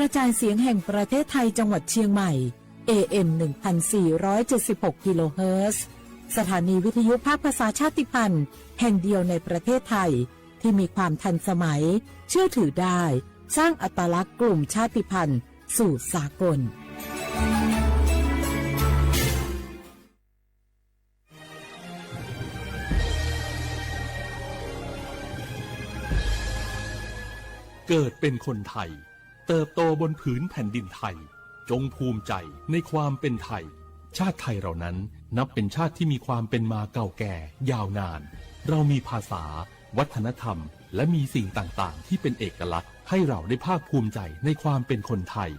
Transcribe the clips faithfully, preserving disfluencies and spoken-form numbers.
กระจายเสียงแห่งประเทศไทย จังหวัดเชียงใหม่ เอเอ็ม หนึ่งพันสี่ร้อยเจ็ดสิบหก กิโลเฮิรตซ์ สถานีวิทยุภาคภาษาชาติพันธุ์แห่งเดียวในประเทศไทย ที่มีความทันสมัย เชื่อถือได้ สร้างอัตลักษณ์กลุ่มชาติพันธุ์สู่สากล เกิดเป็นคนไทย เติบโตบนผืนแผ่นดินไทย จงภูมิใจในความเป็นไทย ชาติไทยเรานั้นนับเป็นชาติที่มีความเป็นมาเก่าแก่ยาวนาน เรามีภาษา วัฒนธรรม และมีสิ่งต่างๆ ที่เป็นเอกลักษณ์ ให้เราได้ภาคภูมิใจในความเป็นคนไทย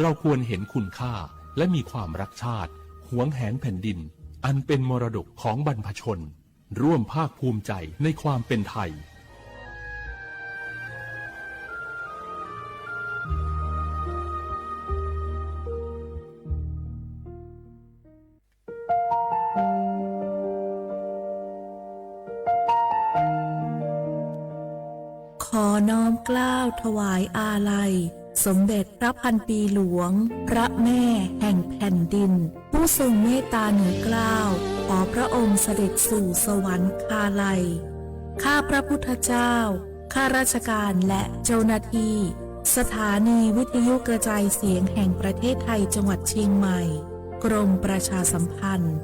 เราควรเห็นคุณค่า และมีความรักชาติ หวงแหนแผ่นดิน อันเป็นมรดกของบรรพชน ร่วมภาคภูมิใจในความเป็นไทย ขอน้อมเกล้าถวายอาลัย สมเด็จพระพันปีหลวง พระแม่แห่งแผ่นดิน ผู้ทรงเมตตาเหนือเกล้า ขอพระองค์เสด็จสู่สวรรคาลัย ข้าพระพุทธเจ้า ข้าราชการและเจ้าหน้าที่ สถานีวิทยุกระจายเสียงแห่งประเทศไทย จังหวัดเชียงใหม่ กรมประชาสัมพันธ์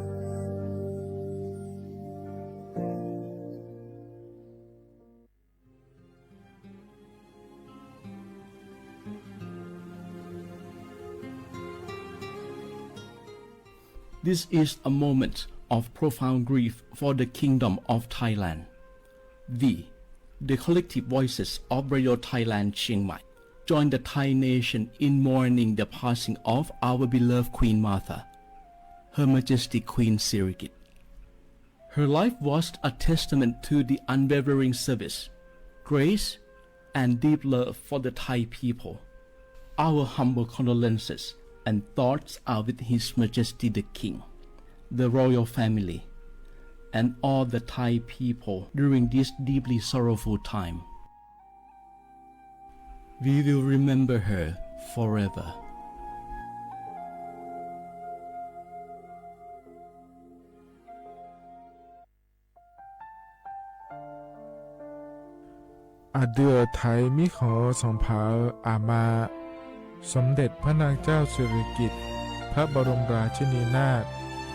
This is a moment of profound grief for the Kingdom of Thailand. We, the collective voices of Radio Thailand Chiang Mai, join the Thai nation in mourning the passing of our beloved Queen Mother, Her Majesty Queen Sirikit. Her life was a testament to the unwavering service, grace, and deep love for the Thai people. Our humble condolences and thoughts are with His Majesty the King, the royal family, and all the Thai people during this deeply sorrowful time. We will remember her forever. Aqdui-euq Taiq mirkhanq-euq sanqpaq-euq aqma, สมเด็จพระนางเจ้าสิริกิติ์ พระบรมราชินีนาถ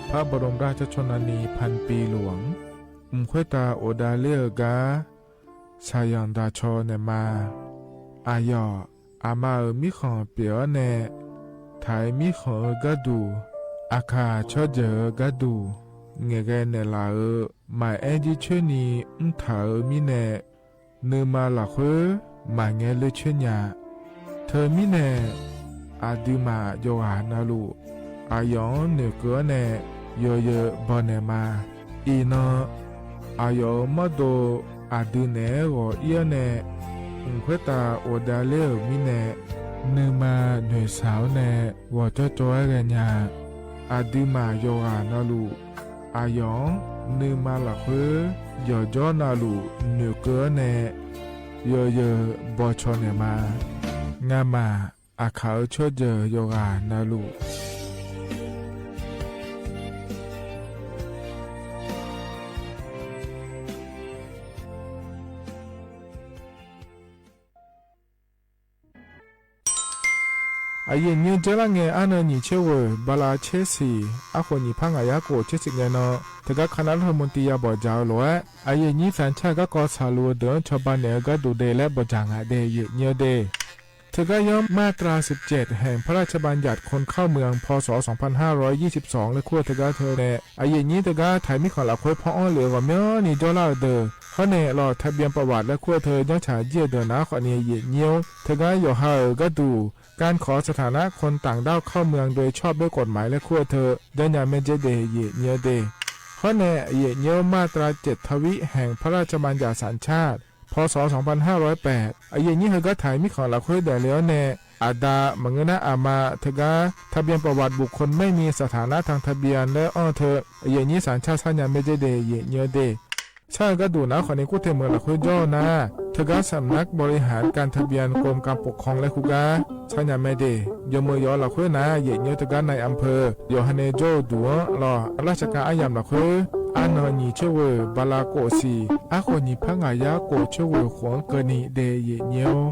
พระบรมราชชนนีพันปีหลวง mq khoertav ghofdav ler-eu gar shaqyanq daqcaw naeqma. Aqyawf aqma-euq mirkhanq pyeuf-awr nae, Taiq mirkhanq-eu gharduq, Aqkaq tsawrjeuq-eu gharduq ngaeqghae naeqlaf-euq maqaer jircoer ni mrtaq-euq mirnae, nuima lafkhoer maqngae ler coer nya. Teumirnae, aqduimaf yawqghaq navluf, aqyawf-anr noeqkeuv-awr nae yawzeu baw naeqma. Iqnan, aqyawf-euq mawrdo aqdui naeq-aer ghawq ir-awr nae, mq khoertav ghofdav ler-euq mirnae, nuima noeqshaq-awr nae ghawqjawr cawv-aer ghaenya. Aqduimaf yawqghaq navluf, aqyawf-anr nuima lafkhoer yawqjawr navluf noeqkeuv-awr nae yawzeu bawcaw naeqma. Ngamaf Aqkaq-euq tsawrjeuq yawqghaq navluf, aqyuif aqnyir-anr jarlar ngae arnan nyiq tser ghoeq bala tser siq arkhof nyiq par ngaq yar khof tser siq ngae nan, teugar kanav lar heu mqtiv ya bawq dzaq-eu lof-aer, aqyuif aqnyir sanqcar garkawv saqluf-eu deuq-anr cawba naeq-eu gharduq de laer bawq dzaq ngaq de, aqyuif aqnyir-eu de. Teugar yanr มาตราสิบเจ็ด แห่งพระราชบัญญัติคนเข้าเมือง พ.ศ. สองพันห้าร้อยยี่สิบสอง laer kur-eu teugar teu nae, aqyuif aqnyir teugar Taiq mirkhanq lafkhoer paw-anr lef-eu ghawqmyanrni jawrlar-eu deuq, hawr nae ลอกทะเบียนประวัติ laer kur-eu teu janrcaq jir-eu deuq nar khawfni, aqyuif aqnyir-or, teugar yawqha-euq gharduq การขอสถานะคนต่างด้าวเข้าเมืองโดยชอบด้วยกฎหมาย laer kur-eu teu janrnya maerdzer de, aqyuif aqnyir-eu de. Hawr nae, aqyuif aqnyir-or, มาตราเจ็ดทวี แห่งพระราชบัญญัติสัญชาติ พ.ศ. สองพันห้าร้อยแปด aqyuif aqnyir heugar Taiq mirkhanq lafkhoer daefle-awr nae, aqda maqngeur nar aqma teugar ทะเบียนประวัติบุคคลไม่มีสถานะทางทะเบียน laer anr-eu teu, aqyuif aqnyir sanqcar sarnya maerdzer de, aqyuif aqnyir-eu de. Tsar-eu gharduq nar khawfni kurtaeq meuq lafkhoer jawr-eu nar, ทางการสำนักบริหารการทะเบียนกรมการปกครอง laer hu gar tsar nya mae de. Yawmeuq yawf-eu lafkhoer nar, yaef nyoer teugar นายอำเภอ yawqha nae jawr-eu duq-anr lawq, ราชการ aryamq lafkhoer arnan nyiq coer ghoeq bala kof siq, arkhof nyiq par ngaq yar kof coer ghoeq khof-anr keuvni daef yaef nyoer-or.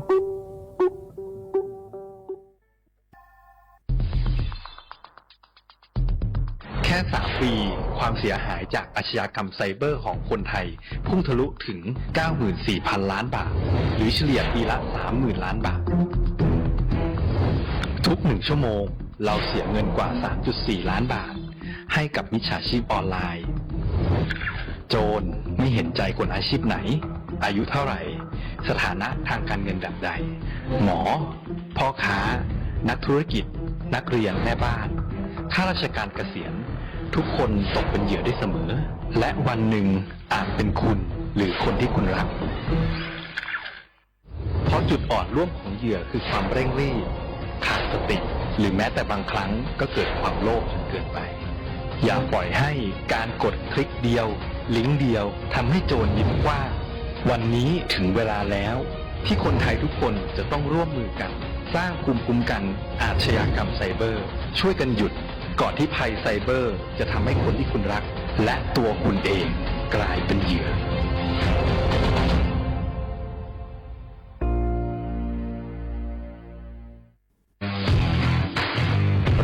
แค่สามปี ความเสียหายจากอาชญากรรมไซเบอร์ของคนไทย พุ่งทะลุถึง เก้าหมื่นสี่พันล้านบาท หรือเฉลี่ยปีละ สามหมื่นล้านบาท ทุกหนึ่งชั่วโมง เราเสียเงินกว่า สามจุดสี่ล้านบาท ให้กับมิจฉาชีพออนไลน์ โจรไม่เห็นใจคนอาชีพไหน อายุเท่าไหร่ สถานะทางการเงินแบบใด หมอ พ่อค้า นักธุรกิจ นักเรียน แม่บ้าน ข้าราชการเกษียณ ทุกคนตกเป็นเหยื่อได้เสมอ และวันหนึ่ง อาจเป็นคุณ หรือคนที่คุณรัก เพราะจุดอ่อนร่วมของเหยื่อคือความเร่งรีบ ขาดสติ หรือแม้แต่บางครั้งก็เกิดความโลภจนเกินไป อย่าปล่อยให้การกดคลิกเดียว ลิงก์เดียว ทำให้โจรยิ้มกว้าง วันนี้ถึงเวลาแล้ว ที่คนไทยทุกคนจะต้องร่วมมือกัน สร้างภูมิคุ้มกันอาชญากรรมไซเบอร์ ช่วยกันหยุด ก่อนที่ภัยไซเบอร์จะทำให้คนที่คุณรัก และตัวคุณเองกลายเป็นเหยื่อ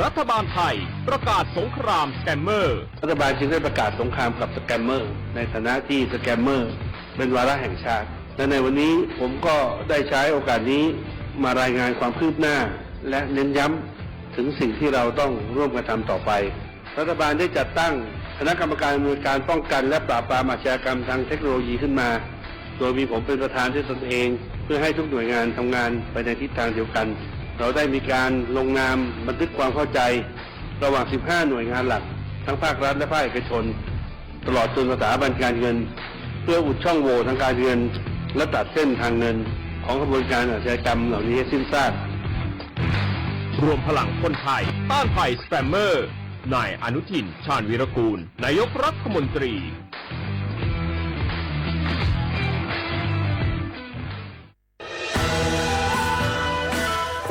รัฐบาลไทยประกาศสงครามสแกมเมอร์ รัฐบาลจึงได้ประกาศสงครามกับสแกมเมอร์ ในฐานะที่สแกมเมอร์เป็นวาระแห่งชาติ และในวันนี้ผมก็ได้ใช้โอกาสนี้มารายงานความคืบหน้า และเน้นย้ำถึงสิ่งที่เราต้องร่วมกันทำต่อไป รัฐบาลได้จัดตั้งคณะกรรมการอำนวยการป้องกันและปราบปรามอาชญากรรมทางเทคโนโลยีขึ้นมา โดยมีผมเป็นประธานด้วยตนเอง เพื่อให้ทุกหน่วยงานทำงานไปในทิศทางเดียวกัน เราได้มีการลงนามบันทึกความเข้าใจ ระหว่าง สิบห้า หน่วยงานหลัก ทั้งภาครัฐและภาคเอกชน ตลอดจนสถาบันการเงิน เพื่ออุดช่องโหว่ทางการเงิน และตัดเส้นทางเงินของขบวนการอาชญากรรมเหล่านี้ให้สิ้นซาก รวมพลังคนไทยต้านภัยสแกมเมอร์ นายอนุทิน ชาญวีรกูล นายกรัฐมนตรี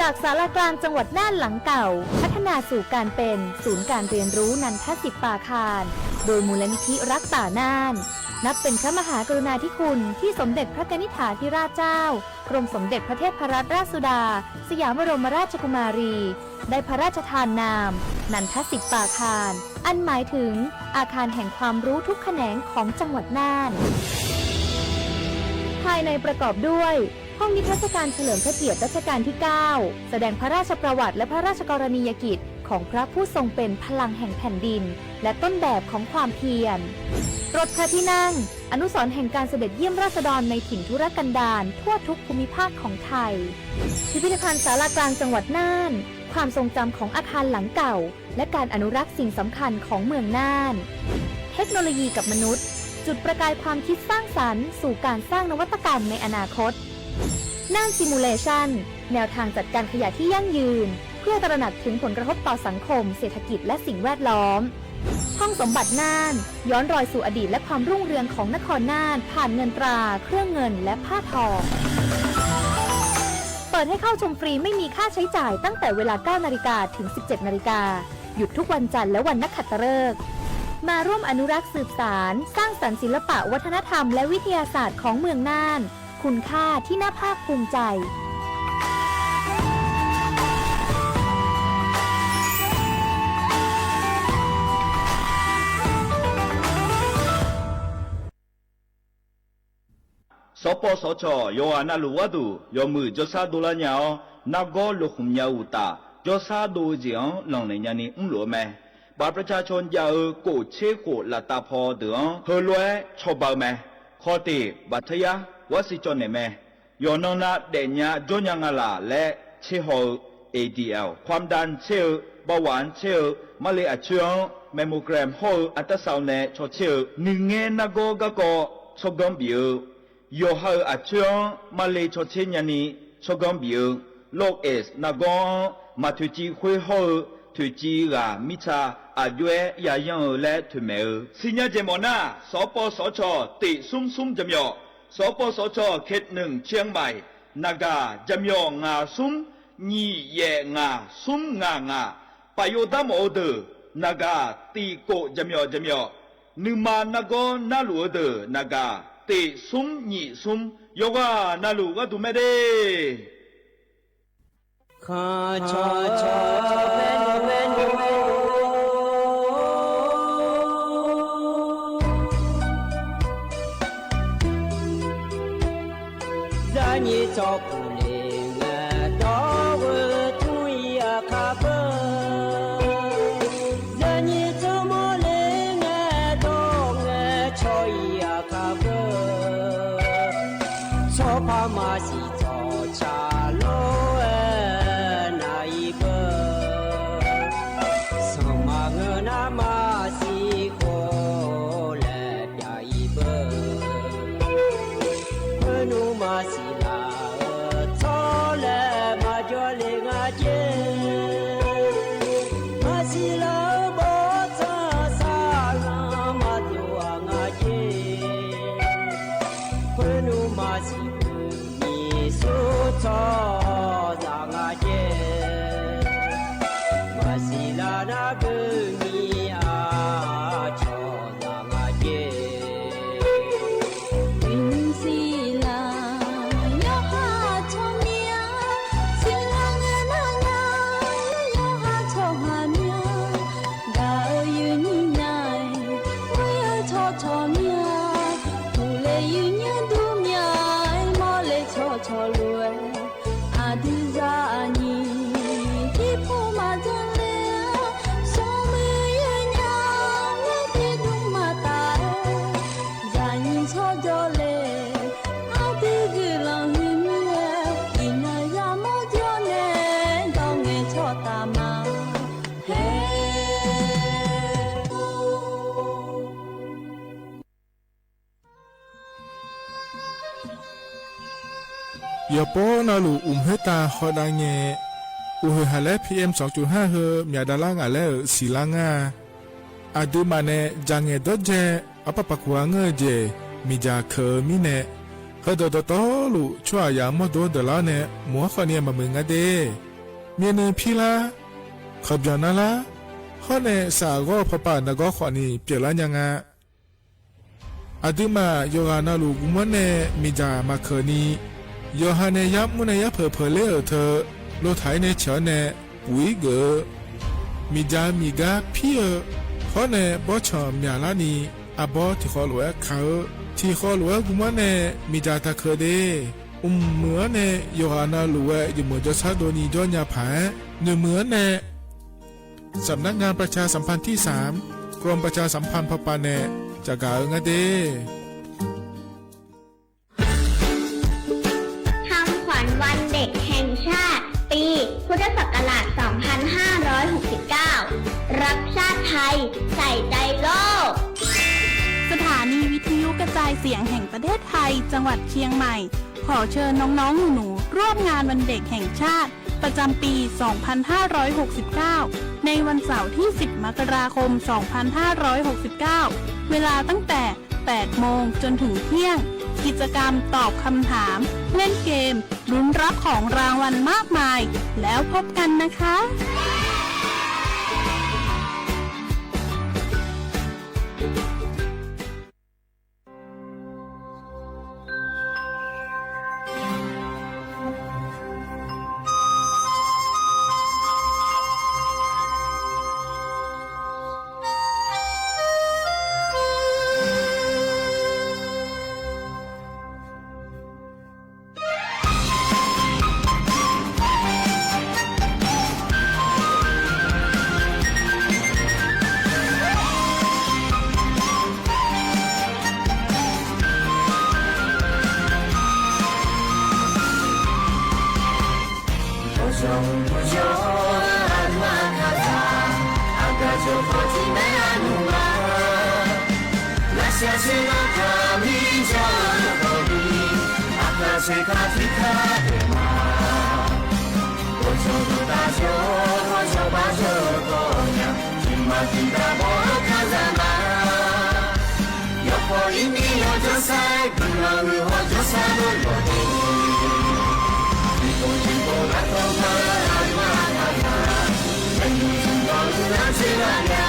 จากศาลากลางจังหวัดน่านหลังเก่า พัฒนาสู่การเป็นศูนย์การเรียนรู้นันทสิทธิ์ปาคาร โดยมูลนิธิรักป่าน่าน นับเป็นพระมหากรุณาธิคุณที่สมเด็จพระกนิษฐาธิราชเจ้า กรมสมเด็จพระเทพรัตนราชสุดา สยามบรมราชกุมารี ได้พระราชทานนาม นันทสิทธิ์ปาคาร อันหมายถึงอาคารแห่งความรู้ทุกแขนงของจังหวัดน่าน ภายในประกอบด้วย ห้องนิทรรศการเฉลิมพระเกียรติรัชกาลที่ เก้า แสดงพระราชประวัติและพระราชกรณียกิจของพระผู้ทรงเป็นพลังแห่งแผ่นดิน และต้นแบบของความเพียร รถพระที่นั่ง อนุสรณ์แห่งการเสด็จเยี่ยมราษฎรในถิ่นทุรกันดารทั่วทุกภูมิภาคของไทย พิพิธภัณฑ์ศาลากลางจังหวัดน่าน ความทรงจำของอาคารหลังเก่า และการอนุรักษ์สิ่งสำคัญของเมืองน่าน เทคโนโลยีกับมนุษย์ จุดประกายความคิดสร้างสรรค์สู่การสร้างนวัตกรรมในอนาคต น่าน Simulation แนวทางจัดการขยะที่ยั่งยืน เพื่อตระหนักถึงผลกระทบต่อสังคม เศรษฐกิจ และสิ่งแวดล้อม ห้องสมบัติน่าน ย้อนรอยสู่อดีตและความรุ่งเรืองของนครน่าน ผ่านเงินตรา เครื่องเงิน และผ้าทอ เปิดให้เข้าชมฟรีไม่มีค่าใช้จ่ายตั้งแต่เวลา เก้านาฬิกา ถึง สิบเจ็ดนาฬิกา หยุดทุกวันจันทร์และวันนักขัตฤกษ์ มาร่วมอนุรักษ์สืบสาน สร้างสรรค์ศิลปะวัฒนธรรมและวิทยาศาสตร์ของเมืองน่าน คุณค่าที่น่าภาคภูมิใจ Sawqpawf sawqcawq yawqghaq navluf gharduq yawmuiq jawrshar dovlar nya-awr, nargawr lokhmq nya uqtaf, jawrshar dov-eu jeq-anr lanqnaeq nyani mrluf-eu mae. บัตรประชาชน jav-eu kof tser khof laftav paw deuq-anr heulof-aer cawba-eu mae. Khawf tiq, บัตรทะยัก gharsiq cawv naeq mae. Yawqnan nav daefnya jawrnya nga laq laer tser haw-eu, A D L, ความดัน tser-eu, เบาหวาน tser-eu, marle aqcoer-anr mammogram hawr-eu artarsau nae caw tser-eu, nuingaer nargawr garkawv tsawrganr bif-eu, yawqha-euq aqcoer-anr marle caw tser nyani tsawrganr bif-eu, โรคเอดส์ nargawr-anr maq toeqciv khoer hawr-eu toeqciv ghaq mirtsa aqjox-aer yayan-eu laer toeqmaeq-eu. Siqnya jeq mawf nar, สปสช. teq smr smr jaqmyawf, สปสช. เขตหนึ่ง เชียงใหม่ naqgaq jaqmyawf ngaq smr nyiq yaef ngaq smr ngaq ngaq, paf yov darmawf-eu deuq naqgaq tiq kof jaqmyawf jaqmyawf, nuima nargawr narluf-eu deuq naqgaq teq smr nyiq smr, yawqghaq navluf gharduq mae de. Zaqnyiq tsawrpuq le ngae dawr-eu tmr-iq aqkar beu. Zaqnyiq tsawrmawr le ngae dawr ngae caw-iq aqkar beu. Tsawrpar maqsiq tsawrca lof-aer nav-iq beu. Sanqpaq ngeur nar maqsiq khof laer pyav-iq beu. Khoernmr maqsiq laf-eu tsawr laer maqjawr le nga jer. Maqsiq laf-eu bawrtsanq saqlanq maqdov-aq nga jer. Khoernmr maqsiq beu nyiq smr tsawrhaqzaq nga jer. Maqsiq laf nar beu nyiq aqcawq zaq nga jer. Uiqnymr siqlaq yawqha tsawrmyanr, siqlaq ngae nar nya yawqha tsawrhaq myanr. Gaq-eu yuifnyir nya-aer, ghoer-eu tsawrcawq myanr, uqle yuifnyir dur myanr-aer, mawrle tsawrcawq lof-aer, aqdui zaqnyiq jirpov maqjan le-a, smrmuiq yawnya-aer tiqdmr maqtaf-aer, zaqnyiq tsawrjawr le, aqdui guiqlanq huiq mir-aer, iqnan yamawr jawr nae, dawr ngae tsawrtaf ma. Yawqpov navluf uqmq khoertav hawdav ngae, uqhoeq haq laer P M sawqcuf har heu myaq davlar ngaq laer-euq siqlar ngar-a. Aqduimaf nae dzaq ngaeq dawrdzae, arpar paq kuq-a ngeur-eu jeq miqdzaq keuq-eu mirnae, heudawq dawqtawvluf tsawrhaqzaq mawrdo deuq lar-awr nae, mq-anr khawfni maqmuiq nga de. Myavnuiv pirlar, kawqbyanq narlar, hawr nae saf ghawr-eu pawpav nargawr khawfni pyeuflar nya nga. Aqduimaf yawqghaq navluf guvmanr nae miqdzaq maqkeuq ni, yawqha nae yar mr nae yar peuq peuq ler-euq teu, lotaq-ir nae ceuq-awr nae puq-ir geuf-eu, miqdzaq miqgar pir-eu, hawr nae bawrtsanq myaqlar ni, arbawr tiqkhawv lof-aer kaq-eu, tiqkhawv lof-aer guvmanr nae miqdzaq taqkeuq de. Mqmuiq-anr nae yawqghaq navluf ghae yawmuiq jawrshar dov ni jawr nya paq-aer, noeqmuiq-anr nae สำนักงานประชาสัมพันธ์ที่สาม กรมประชาสัมพันธ์ พป nae caqgaq-eu ngar de. คำขวัญวันเด็กแห่งชาติ ปีพุทธศักราช สองพันห้าร้อยหกสิบเก้า รักชาติไทย ใส่ใจโลก สถานีวิทยุกระจายเสียงแห่งประเทศไทย จังหวัดเชียงใหม่ ขอเชิญน้องๆหนูๆร่วมงานวันเด็กแห่งชาติ ประจำปี สองพันห้าร้อยหกสิบเก้า ในวันเสาร์ที่ สิบ มกราคม สองพันห้าร้อยหกสิบเก้า เวลาตั้งแต่ แปดโมง จนถึงเที่ยง กิจกรรมตอบคำถาม เล่นเกม ลุ้นรับของรางวัลมากมาย แล้วพบกันนะคะ Aqgaf jawrpaw tiq maer arnmr ma. Lafshaq saer nar kaqmir jawr-eu khawf ni, aqkaq saer kaq tiq kar daef ma. Ghawqjawq dawqtaf jawr, ghawqjawq bar jawr-eu khawf nya, tiq ma Tiqdaq bawr-eu kazaq ma, yawqkhawf irnir yawjawr sar-aer guiqlanq-euq hawjawr sar dov lawq de. Tiqpov tiqpov lavtawv ma, aqduimaf kazaq, maeqnymq zmq dawq-eu lar tser lar nya.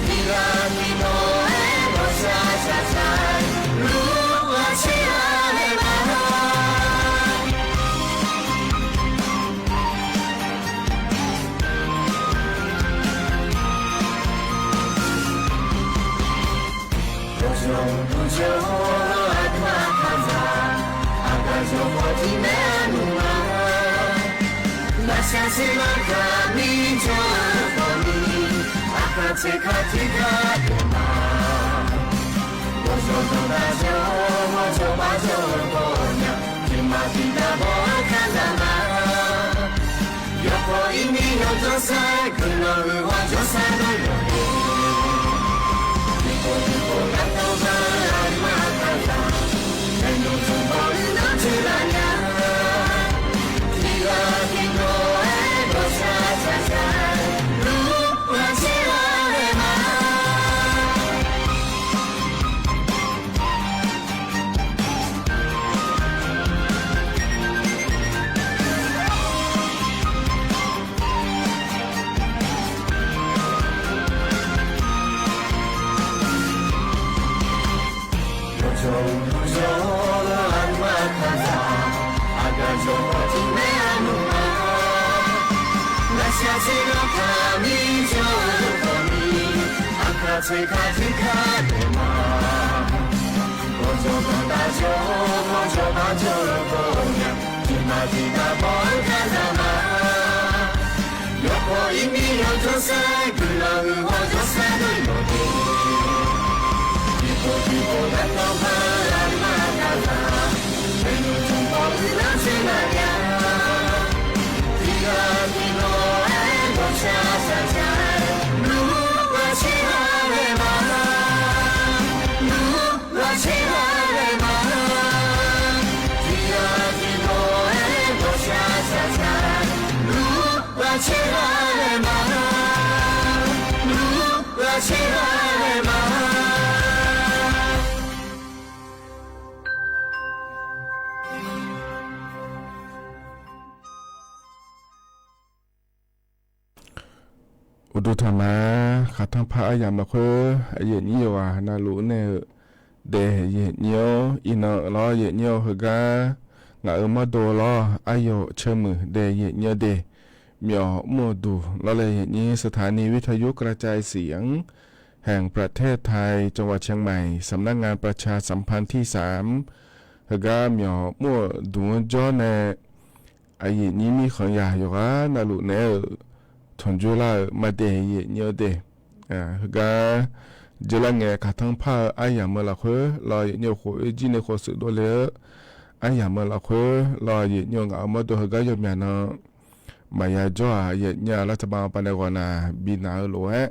Tiqghaq tiqdawq-aer dawqshaq shaq shaq-aer, lur ghaq tser ghaq laer ma. Yawqjawq uqduq jawr-eu aqduimaf kazaq, aqgaf jawq khawf tiq maernmr ma. Lafshaq tser lafkaq mir jawr-eu khawf ni, aqkaq tser kaq tiq kaq daef ma. Yawqjawq danqdaq jawr-eu, yawqjawq bar jawr-eu khawf nya, tiqmaq tiqdaq bawr-eu kazaq ma. Yawqkhawf irnir yawjawr sar-aer guiqlanq-euq hawjawr sar dov lawq de. Tiqpov tiqpov lavtawv ma, aqduimaf kazaq, maeqnymq zmq dawq-eu lar tser lar nya. Tiqghaq tiqdawq-aer dawqshaq shaq shaq-aer, lur ghaq tser ghaq laer ma. Yawqjawq uqduq jawr-eu aqduimaf kazaq, aqgaf jawq khawf tiq maernmr ma. Lafshaq tser lafkaq mir jawr-eu khawf ni, aqkaq tser kaq tiq kaq daef ma. Yawqjawq danqdaq jawr-eu, yawqjawq bar jawr-eu khawf nya, tiqmaq tiqdaq bawr-eu kazaq ma. Yawqkhawf irnir yawjawr sar-aer guiqlanq-euq hawjawr sar dov lawq de. Tiqpov tiqpov lavtawv ma, aqduimaf kazaq, maeqnymq zmq dawq-eu lar tser lar nya. Tiqghaq tiqdawq-aer dawqshaq shaq shaq-aer, lur ghaq tser ghaq laer ma. Lur ghaq tser ghaq laer ma. Tiqghaq tiqdawq-aer dawqshaq shaq shaq-aer, lur ghaq tser ghaq laer ma. Lur ghaq tser ghaq laer ma. Uqduq taqma, khaqtanr par aryamq lafkhoer aqyuif aqnyir yawqghaq navluf nae-euq daef yaeq nyir-awr, iqnan lawr yaeq nyir-awr heugar, ngaq-euq mawrdo lawr aryawf caermuiq daef yaeq nyir-awr de, myawf mr-eu duq lawr laer yaeq nyir สถานีวิทยุกระจายเสียงแห่งประเทศไทย จังหวัดเชียงใหม่ สำนักงานประชาสัมพันธ์ที่สาม heugar myawf mr-eu duq-anr jawr nae aqyuif aqnyir mirkhanq yaq yawqghaq navluf naeq-aer-euq tanqjoer lar-euq maqdaef yaeq nyir-awr de. Heugar jeurlar ngae, khaqtanr par-eu aryamq-eu lafkhoer lawr yaeq nyir-eu khof oerjir nae khofshuif dovle-eu aryamq-eu lafkhoer lawr yaeq nyir-eu ngaq-euq mawrdo heugar yawmyaq nan maqya jawr-aq, yaeq nyir-aq lar taqba-awr pavnae ghawqnaq binaq-eu lof-aer,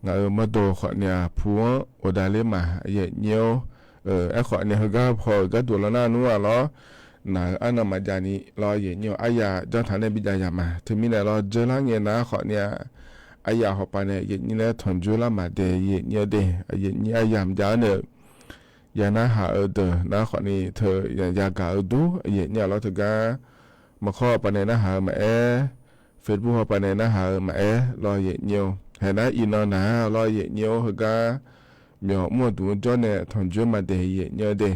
ngaq-euq mawrdo khawfni-aq pu-anr ghofdaef ler ma yaeq nyir-awr, aerkhawf nae heugar paw-euq gharduq lawr nar nmr-aq lawr, naq-euq arnan maqjav ni lawr yaeq nyir-eu aryaq janr taq nae bijav yaq ma. Teumirnae lawr jeurlar ngae nar khawfni-aq, aryaq hawpaq nae yaeq nyir nae tanqjoer lar maqdaef yaeq nyir-awr de, yaeq nyir aryamq jav-awr nae-euq ya narhaq-eu deuq nar khawfni teu yagaq-eu dur yaeq nyir-aq lawr teugar, maqkawr hawpaq nae narhaq-eu maqaer, Facebook hawpaq nae narhaq-eu maqaer lawr yaeq nyir-awr, haeq nar iqnan naq lawr yaeq nyir-awr heugar, myawf mr-eu duq-anr jawr nae tanqjoer maqdaef yaeq nyir-awr de,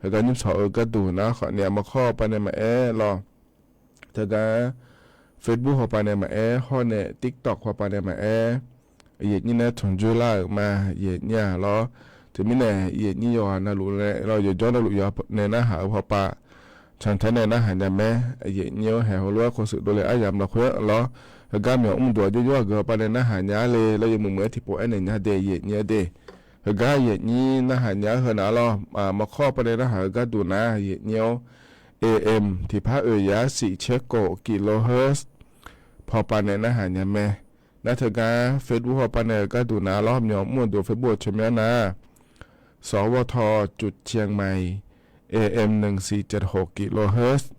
heugar nymrshawq-eu gharduq nar khawfni-aq maqkawr hawpaq nae maqaer lawr teugar, Facebook hawpaq nae maqaer, hawr nae TikTok hawpaq nae maqaer, yaeq nyir nae tanqjoer lar-euq ma yaeq nyir-aq lawr. Teumirnae yaeq nyir yawqghaq navluf nae lawr yawqjawr navluf yawqha nae narhaq-eu hawpaq, cantae nae narhaq nya mae. Yaeq nyir-awr haeq heulof-aer khofshuif dovle aryamq lafkhoer lawr, heugar myawf mr duq-aq jawrjawr aqgeu hawpaq nae narhaq nya le lawr yawmuiq muiq-aer tiqpov aernaeq nya de yaeq nyir-awr de. Heugar yaeq nyir narhaq nya-aer heu naq lawr, maqkawr hawpaq nae narhaq-eu gharduq nar yaeq nyir-awr, AM tiqpar oeq yar shif caer kof kilohertz hawpaq nae narhaq nya mae. Nar teugar Facebook hawpaq nae-euq gharduq nar lawr, myawf mr-eu duq Facebook-eu tsawrmyanr nar สวท.จุดเชียงใหม่ AM หนึ่งสี่เจ็ดหกกิโลเฮิรตซ์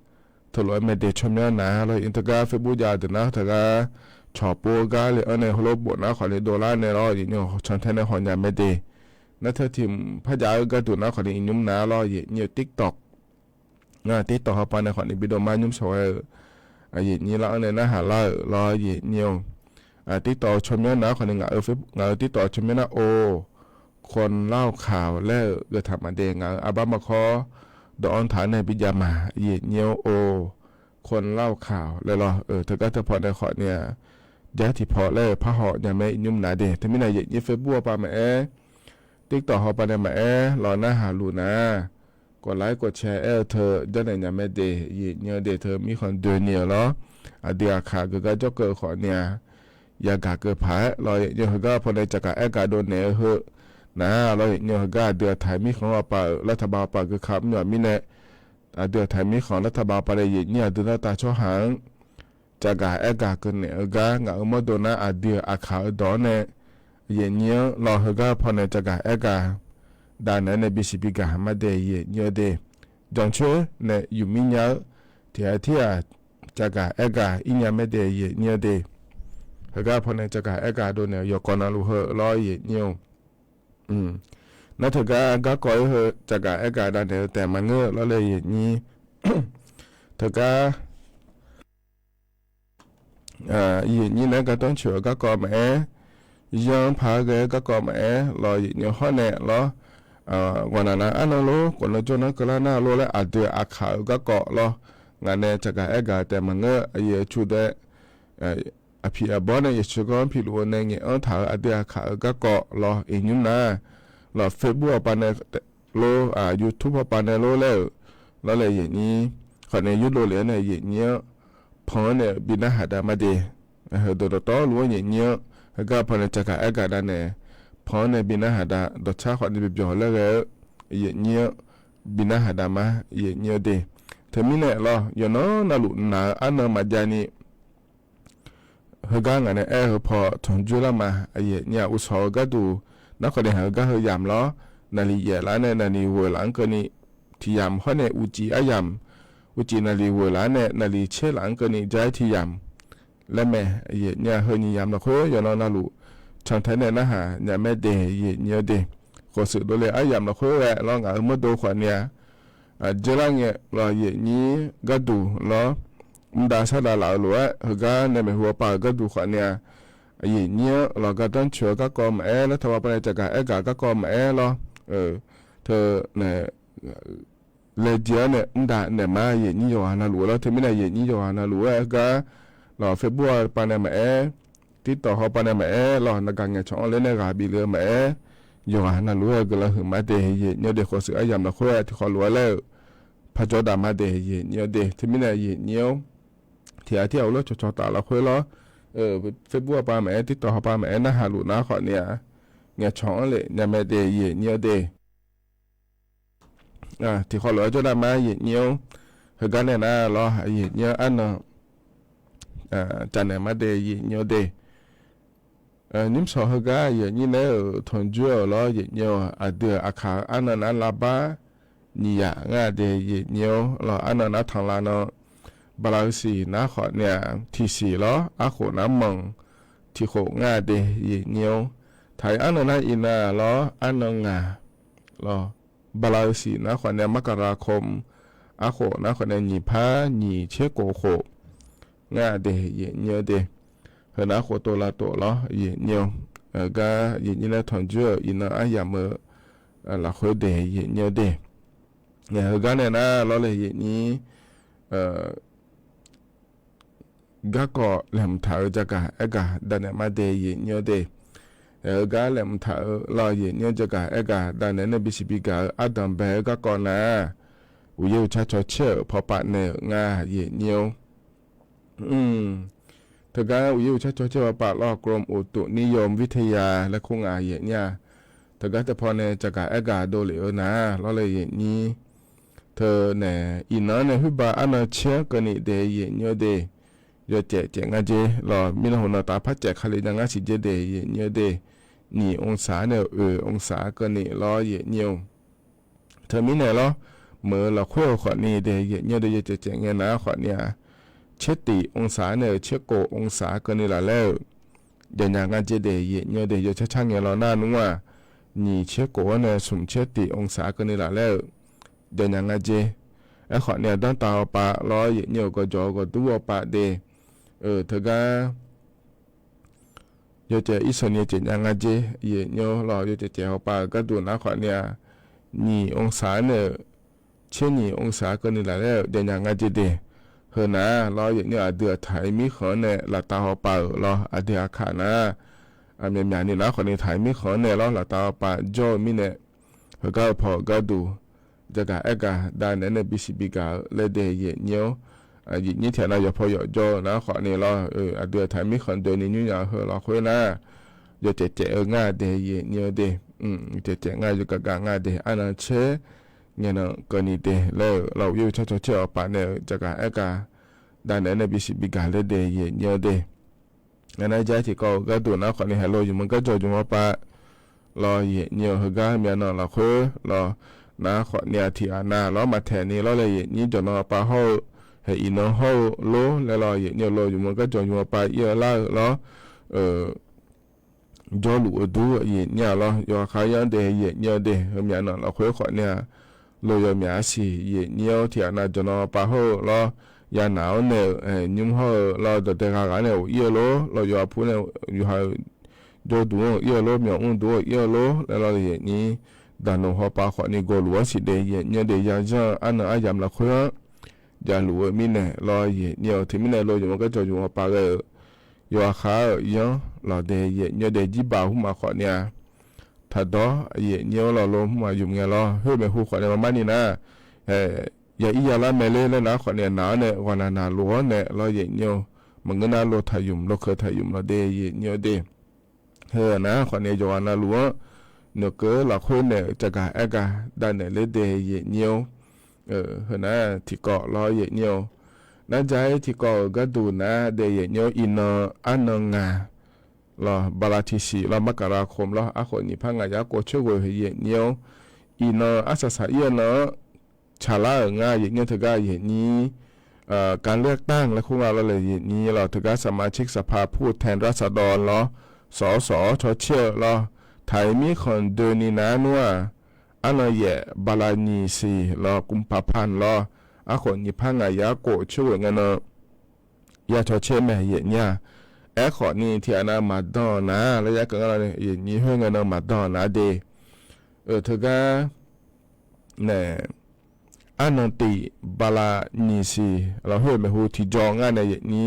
teulof-aer maeqdeq tsawrmyanr nar lawr. Teugar Facebook jav deuq nar teugar cawq pov-eu gar le-anr nae heulof bof nar khawf ni dovlar nae lawr, yaeqnymr cantae nae hawq nya mae de. Nar teu tiq mq par jav-eu gharduq nar khawf ni iqnymr nar lawr, yaeqnymr-eu TikTok TikTok hawpar nae khawf ni bi dov mar nymr shawq ghae-eu, yaeqnymr lar-anr nae narhaq lar-euq lawr, yaeqnymr-eu TikTok-eu tsawrmyanr nar khawf ni ngaq-euq TikTok-eu tsawrmyanr nar or, khawq lar-awq kaq-awq laer-euq geuf taq maqde, ngaq-euq arbar markawr dawq-anr taq-anr nae bi jav ma, yaeqnymr-eu or, khawq lar-awq kaq-awq laer lawr. Teugar teupaw nae khawf ni-aq, jar tiqpaw laer-euq parhaw nya mae, iqnymr nar de. Teumirnae yaeqnymr Facebook hawpar maqaer, TikTok hawpar nae maqaer lawr, narhaq luf nar, kawv lar-aer kawv cae aer-eu teu janrnaeq nya mae de, yaeqnymr-eu de. Teu mirkhanq doeni-euq lawr, aqdui aqkaq geuf gar jawrkeuv khawf ni-aq, yagaq keuv paq-aer lawr, yaeqnymr heugar paw nae caqgaq aergaq dovnaeq-eu heu nar lawr, yaeqnymr heugar aqdui aqtaq mirkhanq hawpar-euq lar taqbav hawpar geuf ka mr yawq mirnae, aqdui aqtaq mirkhanq lar taqbav hawpar nae yaeqnymr aqdui lar taq tsawrhaq-anr caqgaq aergaq keuv-naeq-eu gar ngaq-euq mawrdo nar aqdui-euq aqkaq-eu dawq-anr nae yaeqnymr-anr lawr, heugar paw nae caqgaq aergaq davnaeq-aer nae bisiq bigaq ma de, yaeqnymr-eu de. Jancoer nae yufmir nya-eu tiq ghaq tir-aq, caqgaq aergaq ir nya mae de, yaeqnymr-eu de. Heugar paw nae caqgaq aergaq dovnaeq-euq yawqkawv navluf heu lawr, yaeqnymr-eu Nar teugar garkawv-ir heu caqgaq aergaq davnaeq-eu taef maqngeur lawr laer yaeqnymr. Teugar yaeqnymr naeq-aer gardanr coeq-eu garkawv maqaer, yanr paq-aer ghae-eu garkawv maqaer lawr, yaeqnymr hawr nae lawr, ghawqnaq nav arnan lor, khawf nan jawr nar keuvlar nar lor laer aqdui aqkaq-eu garkawv lawr, ngaq nae caqgaq aergaq-eu taef maqngeur. Aqyuif aqtsu dae aqpiq aqbawr nae yawshuif ganr piluf-eu nae ngaeq-anr taq-euq aqdui aqkaq-eu garkawv lawr, iqnymr nar lawr, Facebook hawpar nae lor, YouTube hawpar nae lor laer-euq lawr laer yaeqnymr khawf nae yurdov lef-anr nae yaeqnymr-anr pan-anr nae bi narhaq dav ma de. Heudeuq dawqtawvluf-anr yaeqnymr-anr heugar paw nae caqgaq aergaq davnaeq pan-anr nae bi narhaq dav, dawqtsar khawf ni bi byawq laer ghae-eu yaeqnymr-anr bi narhaq dav ma, yaeqnymr-eu de. Teumirnae lawr, yawqnan navluf naq-eu arnan maqjav ni heugar ngaq nae aer-eu heu paw tanqjoer lar ma, yaeqnymr-aq uqshawq-eu gharduq nar khawf nae haq-eu gar heu yamq lawr, naqliq yaef laf-anr nae naqliq ghoeq laf-anr keuvni tiq yamq hawr nae uqcif aryamq, uqcif naqliq ghoeq laf-anr nae naqliq tser laf-anr keuvni jar-aer tiq yamq laer mae, yaeqnymr-aq heu nyiq yamq lafkhoer yawqnan navluf cantae nae narhaq nya mae de, yaeqnymr-eu de. Khawf shuif dovle aryamq lafkhoer ghae lawr, ngaq-euq mawrdo khawf ni-aq, aqjeq lar ngae lawr yaeqnymr gharduq lawr, mqdav shardav laf-eu lof-aer heugar nae maeqhu pav-euq gharduq khawf ni-aq, yaeqnymr-anr lawr gardanr coeq-eu garkawv maqaer, lar taqbav paw nae caqgaq aergaq garkawv maqaer lawr, teu nae laejae-anr nae mqdav naeq ma, yaeqnymr yawqghaq navluf-eu lawr. Teumirnae yaeqnymr yawqghaq navluf-aer heugar lawr, Facebook pav nae maqaer, TikTok hawpav nae maqaer lawr, naqgaq ngaeqcawq-anr ler nae ghaq bif le-eu maqaer, yawqghaq navluf-aer guiqlanq huiq ma de, yaeqnymr-eu de. Khawf shuif aryamq lafkhoer-aer tiqkhawf lof-aer laer-euq parjawr dav ma de, yaeqnymr-eu de. Teumirnae yaeqnymr-anr tiq ghaq tir ghaq uvlof cawqcawq taf lafkhoer lawr, Facebook hawpav maqaer, TikTok hawpav maqaer, narhaq luf nar khawf ni-aq, ngaeqcawq-anr lef nya mae de, yaeqnymr-eu de. Tiqkhawf lof-aer jawrdav ma, yaeqnymr-anr heugar nae nar lawr, yaeqnymr-anr arnan cavnaeq ma de, yaeqnymr-eu de. Nymrshawq heugar yaeqnymr naeq-euq tanqjoer-euq lawr, yaeqnymr-eu aqdui-euq aqkaq-eu arnan nar lavbar nyiq yaq ngar de, yaeqnymr-eu lawr, arnan nar tanqlav nan bala-eu siq nar khawf ni-aq tiqsiq lawr, arkhof nar manq tiqkhof ngar de, yaeqnymr-eu. Taq-iq arnan nar iqnan lawr, arnan ngaq lawr, bala-eu siq nar khawf ni-aq markara kom, arkhof nar khawf ni-aq nyiq par nyiq tser kof khof ngar de, yaeqnymr-eu de. Heu nar khof tov lav tov lawr, yaeqnymr-eu. Gar yaeqnymr nae tanqjoer-euq iqnan aryamq-eu lafkhoer de, yaeqnymr-eu de. Heugar nae nar lawr le yaeqnymr garkawv laeqhmq taq-eu jagaq aergaq davnaeq ma de, yaeqnymr-eu de. Heugar laeqhmq taq-eu lawr, yaeqnymr jagaq aergaq davnaeq nae bisiq bigaq-eu ardanq bae-eu garkawv nar, uqyaer uqtsar cawcaer-euq pawpav naeq-euq ngar, yaeqnymr-eu. Teugar uqyaer uqtsar cawcaer pawpav lawr, กรมอุตุนิยมวิทยา laer kur ngaq, yaeqnymr-aq. Teugar teupaw nae jagaq aergaq dovlef-eu nar lawr le yaeqnymr. Teu nae iqnan nae khoerba arnan caer-anr keuvni de, yaeqnymr-eu de. Yawcaef caef ngar jer lawr, mirnan hawq nan taf par caef kali nya ngar siq jer de, yaeqnymr-eu de. Nyiq องศา nae oeq องศา keuvni lawr, yaeqnymr-eu. Teumirnae lawr, meuq-eu lafkhoer-eu khawf ni de, yaeqnymr-eu de, yawcaef caef ngae nar khawf ni-aq, tser tiq องศา nae-euq tser khof องศา keuvni laf laer-euq jaqnyaf nga jeq de, yaeq nyi-eu de, yawcar car ngae law nar nmr-aq, nyiq tser khof-anr nae smq tser tiq องศา keuvni laf laer-euq jaqnyaf nga jeq. Aerkhawf ni-aq, danrtav hawpav lawr, yaeq nyi-euq gawqjawq-eu gawqdur hawpav de, teugar yawcaev irsheuq ni caev nya nga jeq, yaeq nyi-eu lawr, yawcaev caev hawpav-euq gharduq nar khawf ni-aq, nyiq องศา nae-euq tser nyiq องศา keuvni laf laer-euq jaqnyaf nga jeq de. Heu nar lawr, yaeq nyi-eu aqdui-aq taq-ir mirkhanq-anr nae laftav hawpav-euq lawr, aqdui aqkaq nar, aqmyaq myaq ni nar khawf ni taq-ir mirkhanq-anr nae lawr laftav hawpav jawr-eu mirnae, heugar-eu paw-euq gharduq jagaq aergaq davnaeq-aer nae bisiq bigaq-eu laer de, yaeq nyi-awr, yaeq nyi tiq ghaq nav yawqpaw yawqjawr-eu nar khawf ni lawr, aqdui-aq taq-ir mirkhanq doeni nymrnya-eu heu lafkhoer nar, yawcaev caev-eu nga de, yaeq nyi-eu de, caev caev nga, yawgaq gaq nga de, arnan caer ngaenan keuvni de laer-euq lawr, uqyaer uqcar cawcaer-awq paf naeq-euq jagaq aergaq davnaeq-aer nae bisiq bigaq laer de, yaeq nyi-eu de. Ngaq nar jar tiqkawv-euq gharduq nar khawf ni heulof ymq-eu garjawq ymq hawpav lawr, yaeq nyi-eu heugar myavnan lafkhoer lawr, nar khawf ni-aq tiq ghaq nav lawr maqtaeq ni lawr laer yaeq nyi jawq nan hawpav hawr-eu, haeq iqnan hawr-eu lor laer lawr, yaeq nyi-eu lof ymq-eu garjawq ymq hawpav ir-eu lar-euq lawr, jawrluf-eu dur yaeq nyi-a lawr, yawqha khar yanr de yaeq nyi-eu de, heumyaq nanq lafkhoer khawf ni-aq, lof yawmyaq arsiq yaeq nyi-awr tiq ghaq nav jawq nan hawpav hawr-eu lawr, yanaq-awr nae-euq nymr hawr-eu lawr, dawqdae gha ghaq nae of ir-eu lor lawr, yawqha pur nae yawqha-euq jawrduq-anr ir-eu lor, myawq mr duq-anr ir-eu lor laer lawr, yaeq nyi daqnoq hawpav khawf ni gawqluf-anr siq de yaeq nyi-eu de, yazanr-eu arnan aryamq lafkhoer-anr javluf-eu mirnae lawr, yaeq nyi-eu teumirnae lof ymq-eu garjawq ymq hawpav ghae-euq yawqha khar-euq yanr lawq de yaeq nyi-eu de, jirbaq hmq ma khawf ni-aq, taqdawr yaeq nyi-awr lawr, lof hmq ma ymq ngae lawr, khoer maeqhu khawf ni maqmar ni nar, ya ir ya lar mae ler laer nar khawf ni-aq, naq-awr nae ghawqnaq naq lof-awr nae lawr yaeq nyi-eu, maqngeur nar lof taq ymq, lof keuv taq ymq lawq de yaeq nyi-eu de. Heu nar khawf ni yawqghaq navluf-anr noeqkeuv lafkhoer naeq-euq jagaq aergaq davnaeq ler de yaeq nyi-awr, heu nar tiqkawv lawr yaeq nyi-eu, nar jar-ir tiqkawv-euq gharduq nar de yaeq nyi-awr, iqnan arnan ngaq lawr, bala tiqsiq lawr, markaqlaq khof lawr, arkhof nyiq par ngaq yar khof coer ghoeq yaeq nyi-awr, iqnan arsaq saq ir-eu nan-anr tsaqlar-euq nga yaeq nyi-eu teugar yaeq nyi การเลือกตั้ง laer khoer nga lawr laer yaeq nyi lawr, teugar สมาชิกสภาผู้แทนราษฎร lawr, sawq-awr sawq-awr cawcaer-eu lawr, taq-ir mirkhanq doeni nar nmr-aq, arnan yaef bala nyiq siq lawr, กุมภาพันธ์ lawr, arkhof nyiq par ngaq yar khof coer ghoeq ngae nan ya cawcaer mae yaeq nyi-a. Aerkhawf ni tiq ghaq nav maqdan-awq nar laer yarkeuv ngar lawr ni yaeq nyi khoer ngae nan maqdan-awq nar de. Euq teugar nae arnan tif bala nyiq siq lawr, khoer maeqhu tiqjaw ngar nae yaeq nyi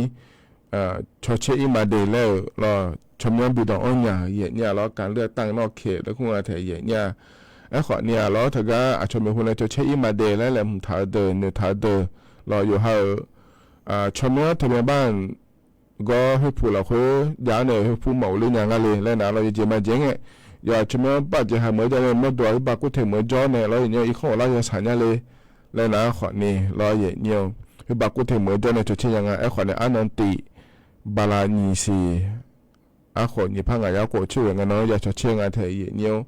cawcaer ir ma de laer-euq lawr, tsawrmyanr bi dawq-anr nya yaeq nyi-a lawr, การเลือกตั้งนอกเขต laer khoer nga taeq yaeq nyi-a. Aerkhawf ni-aq lawr teugar aqcawq maeqhu nae cawcaer ir ma de laer laeqhmq taq-eu deuq noeqtaq-eu deuq lawr, yawqha-euq tsawrmyanr teumae bar-anr gawr khoerpuq lafkhoer jav-awr nae khoerpuq maqghov ler nya ngar le laer nar lawr, yawjeq majeq ngae, yawqha tsawrmyanr bafjeq haq meuq-eu jawr nae mawrdo-aq khoerbav kurteq meuq-eu jawr nae lawr yaeq nyi-eu, irkanr ghoflar yawshaq nya le laer nar khawf ni lawr yaeq nyi-eu, khoerbav kurteq meuq-eu jawr nae cawcaer nya nga. Aerkhawf nae arnan tif bala nyiq siq arkhof nyiq par ngaq yar khof coer ghoeq ngae nan ya cawcaer nga taeq yaeq nyi-awr,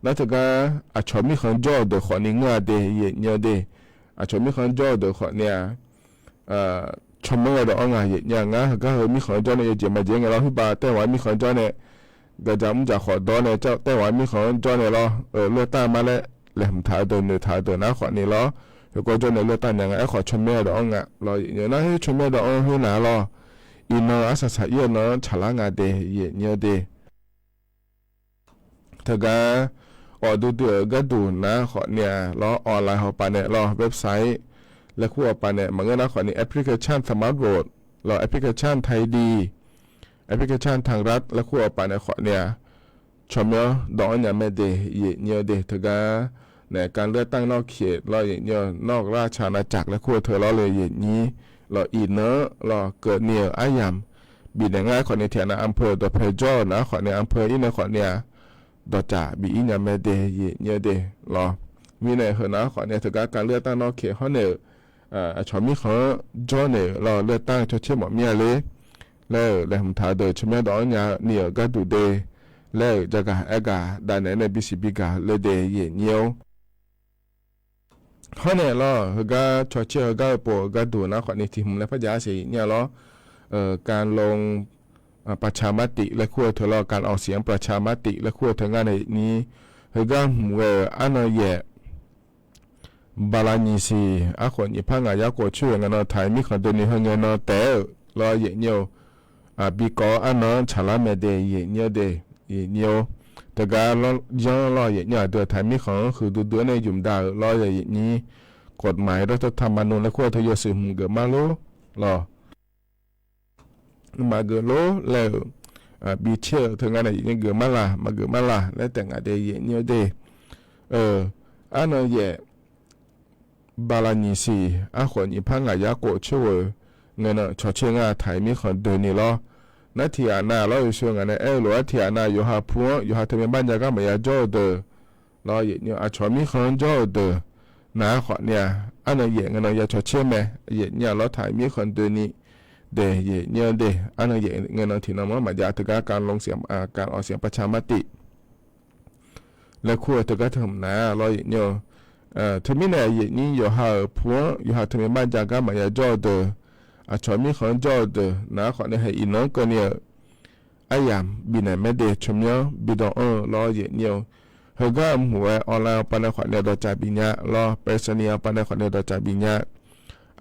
nar teugar aqcawq mirkhanq jawr-euq deuq khawf ni ngeur-a de yaeq nyi-eu de. Aqcawq mirkhanq jawr-euq deuq khawf ni-aq, tsawrmyanr ghae dawq-anr nga yaeq nyi-a. Ngar heugar heu mirkhanq jawr nae yawjeq majeq ngae lawr, khoerbav taev ghaq-aer mirkhanq jawr nae gaqjaq mrjaq khawf dawr nae taev ghaq-aer mirkhanq-anr jawr nae lawr, เลือกตั้ง ma laer laeqhmq taq-eu deuq noeqtaq-eu deuq nar khawf ni lawr, khoergawr jawr nae เลือกตั้ง nya nga. Aerkhawf tsawrmyanr ghae dawq-anr nga lawr yaeq nyi-eu nar, khoer tsawrmyanr ghae dawq-anr khoer nar lawr, iqnan arsaq saq ir-eu nan-anr tsaqlar nga de yaeq nyi-eu de. Teugar awqdui dui-euq gharduq nar khawf ni-a lawr, online hawpaf nae lawr, website laer kur hawpaf nae maqngeur nar khawf ni application สมัคร lawr, application ไทยดี application ไทยรัฐ laer kur hawpaf nae khawf ni-a, tsawrmyanr dawq-anr nya mae de yaeq nyi-eu de. Teugar nae การเลือกตั้งนอกเขต lawr yaeq nyi-eu, นอกราชอาณาจักร laer kur-eu teu lawr le yaeq nyi lawr, iqnan lawr keuvni-euq aryamq bifnaeq ngar khawf ni tiq ghaq nav อำเภอ dawqpae jawr-eu nar khawf ni อำเภอ ir nae khawf ni-a, dawqcaf bif ir nya mae de yaeq nyi-eu de lawr. Mirnae heu nar khawf ni teugar การเลือกตั้งนอกเขต hawr naeq-euq aqcawq mirkhanq-anr jawr naeq-euq lawr, เลือกตั้ง cawcaer mawf mir-a ler laer-euq laeqhmq taq-eu deuq tsawrmyanr dawq-anr nyani-euq gharduq de laer-euq jagaq aergaq davnaeq-aer nae bisiq bigaq le de yaeq nyi-awr. Hawr nae lawr, heugar cawtser-eu heugar-eu pov-eu gharduq nar khawfni tiq hmq laer parjav-a siq nyir-a lawr. การลงประชามติ laer kur-eu teu lawr, การออกเสียงประชามติ laer kur-eu teu ngar nae nyir, heugar hmq ghae-euq arnan yaef bala nyiq siq arkhof nyiq par ngaq yar khof coer-euq ngae nan taq-iq mirkhanq doeni heu ngae nan taef-aer-euq lawr yaef nyir-eu. Bikawv-eu arnan-anr tsaqlar mae de yaef nyir-eu de, yaef nyir-or. Teugar yanr lawr yaef nyir aqdui taq-iq mirkhanq-anr huiqdui dui-aer nae ymq dav-euq lawr yaef nyir, กฎหมายรัฐธรรมนูญ laer kur-eu teu yawshuif hmq geuf mar lor lawr. Maqgeuf lor laer-euq, bi caer-eu teu ngar nae yaef nyir geuf mar la, maqgeuf mar la laer taef ngaq de yaef nyir-eu de. Arnan yaef bala nyiq siq arkhof nyiq par ngaq yar khof coer-eu ngae nan cawtser ngar taq-iq mirkhanq doeni lawr. Nar tiq ghaq nav lawr, yawshuif ngaq nae aer-eu lof-aer tiq ghaq nav yawqha pu-anr yawqha teumirnae bar ja gar maqya jawr-eu deuq lawr yaef nyir-eu, aqcawq mirkhanq-anr jawr-eu deuq nav-aer khawfni-aq, arnan yaef ngae nan ya cawtser mae, yaef nyir-a lawr taq-iq mirkhanq doeni de yaef nyir-eu de, arnan yaef ngae nan tiqnan maqmr maqjav teugar การลงเสียง การออกเสียงประชามติ laer kur-eu teugar teu hmq nar lawr yaef nyir-eu. Teumirnae yaef nyir yawqha-euq pu-anr yawqha teumirnae bar ja gar maqya jawr-eu deuq, aqcawq mirkhanq-anr jawr-eu deuq nav-aer khawfni hae iqnan-anr keuvni-euq aryamq bifnaeq mae de, tsawrmyanr bi dawq anr-eu lawr yaef nyir-eu. Heugar hmq ghae online-eu pav nae khawfni dawqtsaf bif nya lawr, ไปรษณีย์-eu pav nae khawfni dawqtsaf bif nya,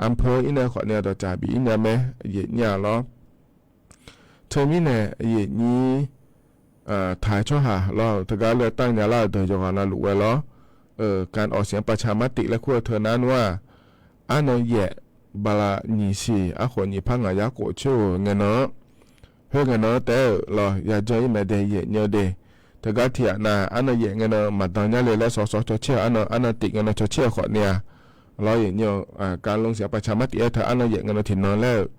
อำเภอ ir nae khawfni dawqtsaf bif ir nya mae, yaef nyir-a lawr. Teumirnae yaef nyir taq-aer tsawrhaq lawr-euq teugar laer tanr nya lar-euq deuq yawqghaq navluf ghae lawr, การออกเสียงประชามติ laer kur-eu teu nar nmr-aq, arnan yaef bala nyiq siq arkhof nyiq par ngaq yar khof coer-euq ngae nan-anr, khoer ngae nan-anr taef-aer-euq lawr ya janr ir mae de yaef nyir-eu de. Teugar tiq ghaq nav arnan yaef ngae nan maqdan nya le laer sawq sawq cawtser-eu arnan, arnan tif ngae nan cawtser-eu khawfni-aq lawr yaef nyir-eu, การลงเสียงประชามติ aer teu arnan yaef ngae nan tiqnan laer-euq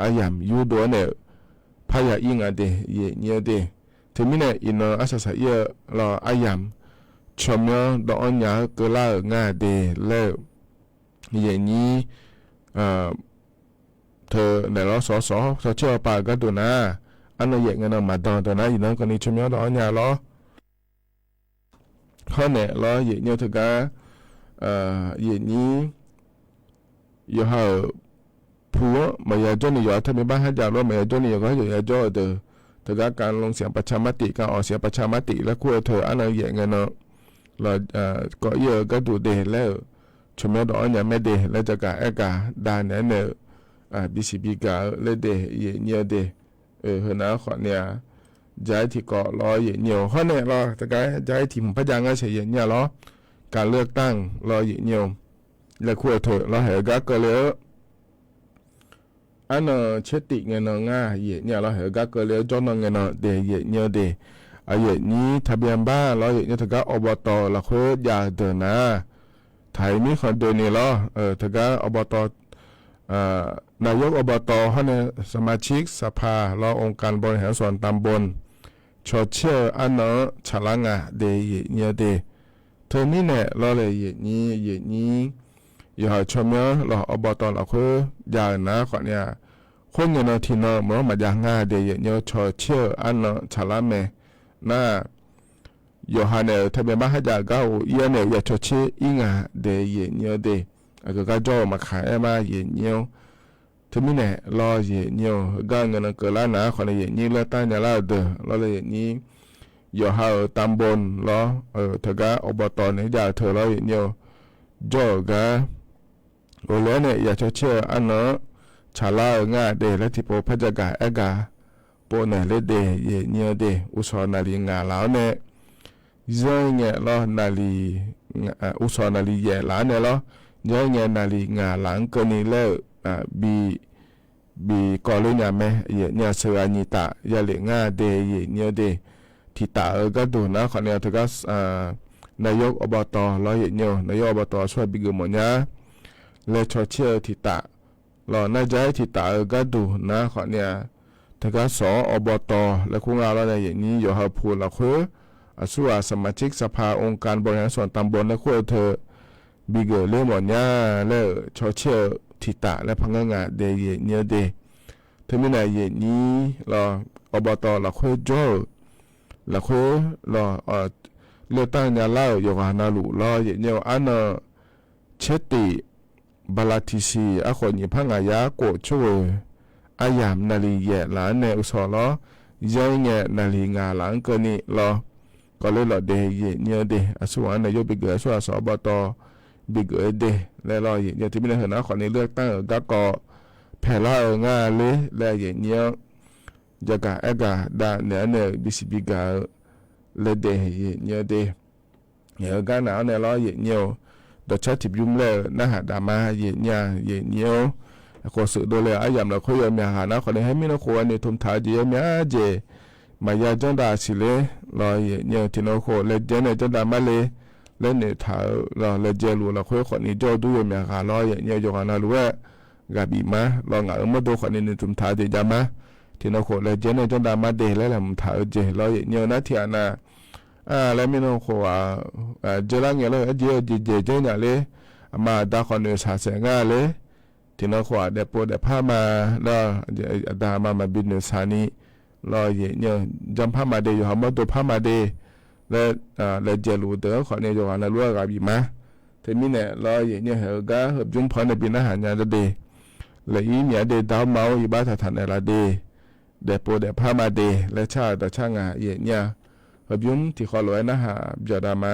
aryamq yurdov-aer nae-euq parya ir nga de yaef nyir-eu de. Teumirnae iqnan arsaq saq ir-eu lawr aryamq tsawrmyanr dawq anr nya-eu keuvlar-euq nga de laer-euq yaef nyir teu naeq lawr sawq sawq cawtser-eu pav-euq gharduq nar, arnan yaef ngae nan maqdan deuq nar iqnan keuvni tsawrmyanr dawq anr nya lawr. Hawr naeq lawr yaef nyir-eu teugar yaef nyir yawqha-euq pu-anr maqya jawrni yawqha teumirnae bar har jav lawr maqya jawrni yawqghaq yawqya jawr-eu deuq, teugar การลงเสียงประชามติ การออกเสียงประชามติ laer kur-eu teu arnan yaef ngae nan lawr kawv ir-eu gharduq de laer-euq tsawrmyanr dawq anr nya mae de laer jagaq aer gaq dav naeq-aer nae-euq bisiq bigaq-eu laer de yaef nyir-eu de. Heunav-aer khawfni-aq, ja-aer tiqkawv lawr yaef nyir-eu hawr nae lawr teugar ja-aer tiq hmq par jav ngar sheuq yaef nyir-a lawr, การเลือกตั้ง lawr yaef nyir-eu laer kur-eu teu lawr haeq-eu gar keuvle-eu arnan tser tif ngae nan ngar yaef nyir-a lawr haeq-eu gar keuvle-eu jawr nan ngae nan de yaef nyir-eu de. Aqyaef nyir taqbyan bar lawr yaef nyir teugar อบต. lafkhoer jav-eu deuq nar, taq-iq mirkhanq doeni lawr teugar อบต. นายกอบต. hawr nae สมาชิกสภา lawr องค์การบริหารส่วนตำบล cawtser-eu arnan-anr tsaqlar nga de yaef nyir-eu de. Teumirnae lawr le yaef nyir yaef nyir yawqha-euq tsawrmyanr lawr อบต. lafkhoer jav-euq nar khawfni-aq, khoerngae nan tiqnan maqlanr maqjav nga de yaef nyir-eu cawtser-eu arnan tsaqlar mae nar, yawqha nae-euq taqbyan bar har jav-eu gar of ir-aer nae-euq ya cawtser ir nga de yaef nyir-eu de. Aqgeu gar jawr-eu maqkaq aer ma yaef nyir-or. Teumirnae lawr yaef nyir-eu heugar ngae nan keuvlar nar khawfni yaef nyir laer tanr nya lar-eu deuq lawr le yaef nyir yawqha-euq ตำบล lawr-eu teugar อบต. naeq-aer jav-eu teu lawr yaef nyir-eu jawr-euq gar ghofle-aer nae ya cawtser-eu arnan-anr tsaqlar-eu nga de laer tiqpov par jagaq aer gaq pov naeq ler de yaef nyir-eu de. Uqshawq naqliq ngaq laf-awr nae, zanr-ir ngae lawr naqliq, uqshawq naqliq yaef laf-awr nae lawr, zanr-ir ngae naqliq ngaq laf-anr keuvni laer-euq bi kawv ler nya mae. Yaef nyir-aq sheuqghaq nyiq taf ya lef ngar de yaef nyir-eu de. Tiq taf-eu gharduq nar khawfni-aq teugar นายกอบต. lawr yaef nyir-eu นายกอบต. aqsur-aq bi geuf mawf nya laer cawtser-eu tiq taf lawr nar jar-aer tiq taf-eu gharduq nar khawfni-aq, teugar sawq-awr อบต. laer kur nga lawr nae yaef nyir yawqha-eu pu lafkhoer aqsur-aq สมาชิกสภา องค์การบริหารส่วนตำบล laer kur-eu teu bi geuf ler mawf nya laer-euq cawtser-eu tiq taf laer par ngar nga de yaef nyir-eu de. Teumirnae yaef nyir lawr อบต. lafkhoer jawr-euq lafkhoer lawr, ler tanr nya lar-euq yawqghaq navluf lawr yaef nyir-eu arnan caertif bala tiqsiq, aerkhawf nyiq par ngaq yar khof tsawrghoeq, aryamq naqliq yaef laf-anr nae uqshawq lawr, yanr-ir ngae naqliq ngaq laf-anr keuvni lawr, kawvler lawq de. Yaeqnyi-eu de, aqsurghaq-anr nae yawr bigeuf-aer, aqsurghaq sawq-awr bawtawv bigeuf-aer de laer lawr. Yaeqnyi-eu teumirnae heunav khawfni lur-aer tanr-euq garkawv paeqlar-eu nga ler laer yaeqnyi-anr jagaq aergaq dav naeq-anr nae-euq bisiq bigaq-eu laer de. Yaeqnyi-eu de, ngaeq-eu gar naq-anr nae lawr yaeqnyi-eu, dawqcar tiqbymr laer-eu narhaq daqma yaeqnyi-a. Yaeqnyi-or, aqkhof sheuqdov le-euq aryamq lafkhoer yawmyaq ghaq nar khawfni haer mirnae khof-aer noeqtmq taq-eu jeq yawmyaq jeq maqya janr dav siq ler lawr. Yaeqnyi-eu tiqnan khof laejae nae janr dav mar le laer noeqtaq-eu lawr, laejae luf lafkhoer khawfni jawr-eu dur yawmyaq ghaq lawr. Yaeqnyi-eu yawqghaq navluf-aer ghaq bif ma lawr, ngaq-euq mawrdo khawfni noeqtmq taq-eu jeq jav ma. Tiqnan khof laejae nae janr dav mar de laer laeqhmq taq-eu jeq lawr. Yaeqnyi-eu nar tiqghaq nav-a laer mirnan khof-aq, jeurlar ngae lawr, aerjeq-eu jeq jeq janr nya ler, aqma aqda khawf noeqshaq saef nga ler, tiqnan khof-aq daefpov daefpar ma lawr, aqda aqma maqbi noeqshaq ni lawr. Yaeqnyi-eu janr par ma de, yawqha mawrdo par ma de laer, laejae luf deuq-anr khawfni yawqghaq navluf-aer ghaq bif ma. Teumirnae lawr yaeqnyi-eu haeq-eu gar heubymr paw-anr nae bi narhaq nya de. Laeq-ir miq-a de, da-awr ma-or, iqbax taqtaq naeqlaf de, daefpov daefpar ma de laer car-euq dawqcar ngaq yaeqnyi-a. Heubymr tiqkhawv lof-aer narhaq byawq dav ma.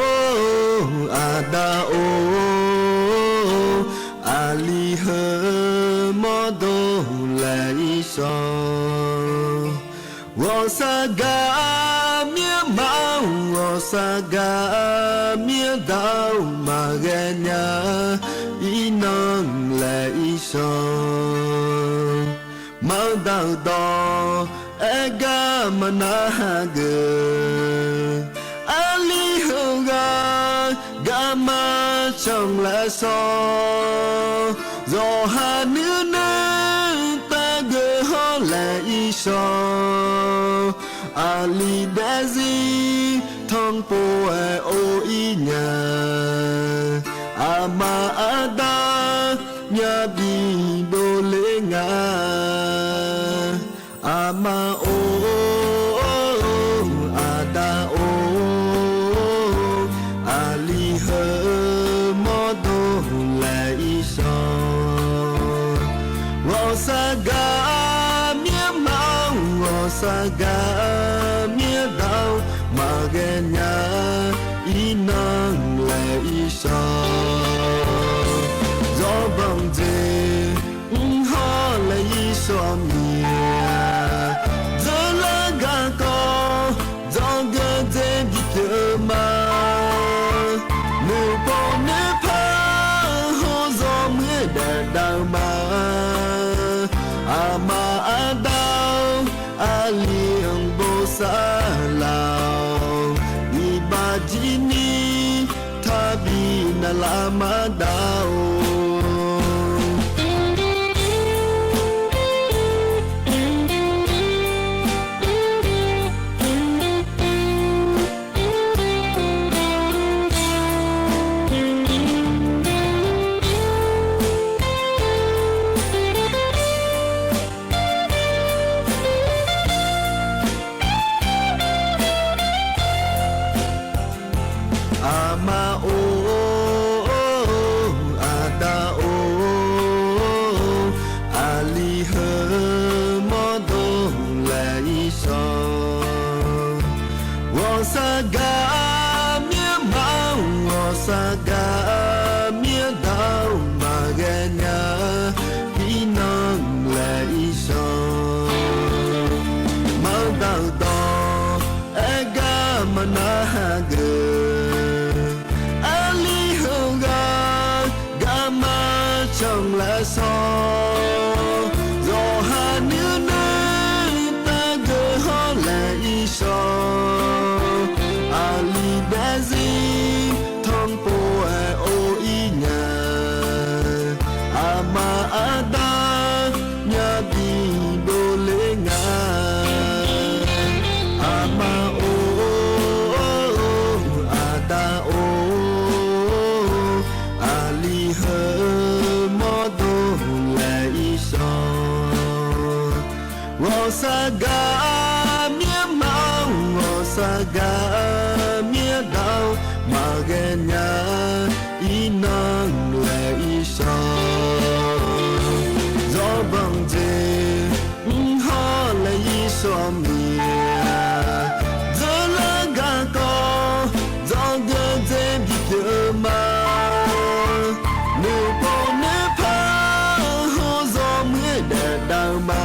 Aqma-or, aqda-or, aqli heu mawrdo laeq-ir shawr. Ghawqshaq gaq mirma-or, ghawqshaq gaq mirda-or, maqghae nya-ir nanr laeq-ir shawr. Maqdaq-euq dawq aer gar maqnar hageuf, aqli heughaq garma canq laer shawr. Zawqha nuinui taqgeuf hawr laeq-ir shawr. Aqli daefzir tanqpov-aer or-ir nya. Aqma aqda myavbi dovler nga. Aqma-or, aqda-or, aqli heu mawrdo laeq-ir shawr. Ghawqshaq gaq mirma-or, ghawqshaq gaq mirda-or, maqghae nya-ir nanr laeq-ir shawr. Zawbanq dzaeq mr hawr laeq-ir shawr mir-aq, dzeurlar garkawv dzawgeuf dzaeq bipyeuf ma. Noeqpov noeqpar hawr zawmuir-aer daef dav-eu ma. Aqma aqda-or, aqli-anr bosav laf-awq. Iqbax jir ni taqbi navlaf maqdav-or. Aqma-or, aqda-or, aqli heu mawrdo laeq-ir shawr. Ghawqshaq gaq mirma-or, ghawqshaq gaq mirda-or, maqghae nya-ir nanr laeq-ir shawr. Maqdaq-euq dawq aer gar maqnar hageuf, aqli heughaq garma canq laer shawr. Zawqha nuinui taqgeuf hawr laeq-ir shawr. Aqli daefzir tanqpov-aer or-ir nya. Gaq-eu mirda-or maqghae nya, iqnan laeq irshawq, zawrbanq jeq mrhawr laeq irshawq miq-a, dzeurlar garkawv dzawgeuf dzer bipyeuf-eu ma. Noeqpov noeqpar-eu hawr zawr muir daef dav-eu ma.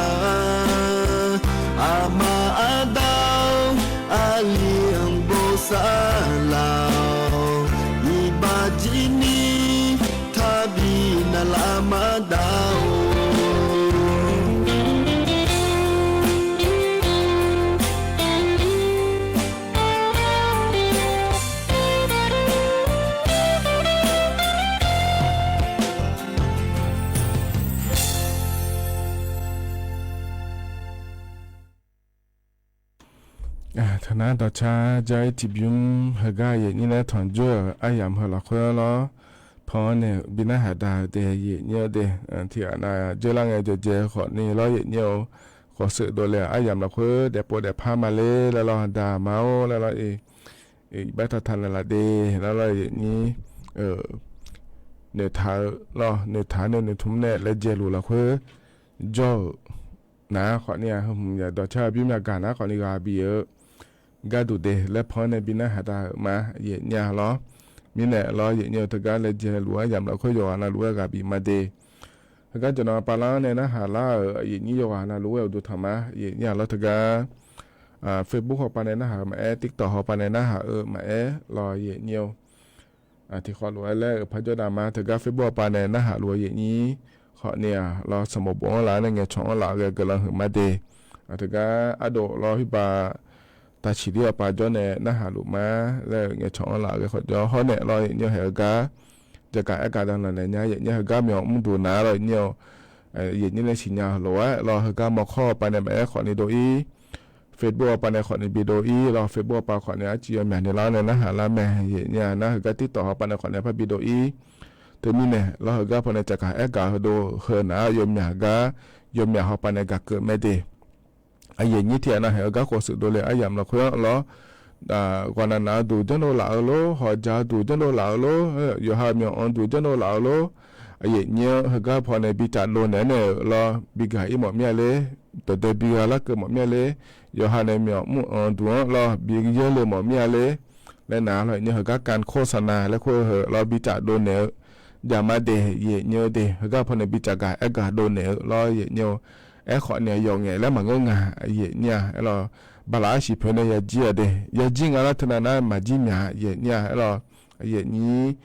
Aqma arda-or aqli-anr bosav laf-awq, iqbax jir ni taqbi navlaf maqdav-or. Taqnar dawqcar jar-ir tiqbymr heugar yaeqnyir laer tanqjawr-euq aryamq heu lafkhoer lawr, pan-anr nae bi narhaq da-eu de yaeqnyir-eu de. Tiqghaq nav dzeurlar ngae dzaeqdzae khawfni lawr yaeqnyir-eu, khawf sheuq dovle-euq aryamq lafkhoer daefpov daefpar ma ler laer lawr, daq ma-or laer lawr, iqbax taqtaq naeqlaf de laer lawr yaeqnyir, noeqtaq-eu lawr, noeqtaq nae noeqtmq nae laejae luf lafkhoer jawr-euq nar khawfni-a, hmq yaq dawqcar bymr myagaq nar khawfni ghaq bif-eu garduq de laer pan-anr nae bi narhaq da-euq ma yaeqnyir-a lawr. Mirnae lawr yaeqnyir-eu teugar laejae luf-eu aryamq lafkhoer yawqghaq navluf-aer ghaq bif ma de. Heugar jaqnan pavlar-anr nae narhaq lar-euq yaeqnyir yawqghaq navluf-aer uqduq tanq ma yaeqnyir-a lawr teugar, Facebook hawpav nae narhaq-eu maqaer, TikTok hawpav nae narhaq-eu maqaer lawr yaeqnyir-eu, tiqkhawf lof-aer laer-euq parjawr dav ma. Teugar Facebook hawpav nae narhaq luf-eu yaeqnyir khawfni-a lawr, sanqbof bof-anr laf-awr nae ngaeqcawq-anr laf-eu ghae guiqlanq huiq ma de. Teugar ardov lawr khoerbav taqsiq lir hawpav jawr nae narhaq luf ma laer-euq ngaeqcawq-anr laf-eu ghae khawf jawr hawr nae lawr yaeqnyir-eu haeq-eu gar jagaq aergaq daqlanq naeq nya yaeqnyir-eu heugar myawq mrduq nar lawr yaeqnyir-eu, yaeqnyir laer siqnya heulof-aer lawr heugar mawrkawr hawpav nae maqaer khawfni dov-ir, Facebook hawpav nae khawfni bi dov-ir lawr, Facebook hawpav khawfni arcuiv yawmyaq ni lar nae narhaq lar mae yaeqnyir-a nar, heugar TikTok hawpav nae khawfni par bi dov-ir. Teumirnae lawr heugar pawnae caqgaq aergaq heudov heu nar yawmyaq gar, yawmyaq hawpav nae gaq keuv mae de. Aqyaeq nyir tiqghaq nav haeq-eu gar khawf sheuq dovle-eu aryamq lafkhoer-anr lawr, ghawqnaq naq-eu duq janrdov laf-eu lor, hawqjaq-eu duq janrdov laf-eu lor, yawqha myawq anr duq janrdov laf-eu lor, aqyaeq nyir-anr heugar pawnae bi caf dov naeq-aer naeq-euq lawr bi gaq-ir mawf mir-a ler, dawqdae bi gha larkeuv mawf mir-a ler, yawqha nae myawq mr anr duq-anr lawr bi yeur le mawf mir-a ler, laer nar lawr yaeqnyir-eu heugar การโฆษณา laer khoer-eu heu lawr bi caf dov naeq-eu jaqma de yaeqnyir-eu de, heugar pawnae bi caqgaq aergaq dov naeq-eu lawr yaeqnyir-eu, aerkhawf ni yawf ngaef laer maqngeur nga yaeqnyir-a aer lawr, bala arsiq poeq nae yajir-a de, yajir nga lar teunav nar maqjir myaq yaeqnyir-a aer lawr, yaeqnyir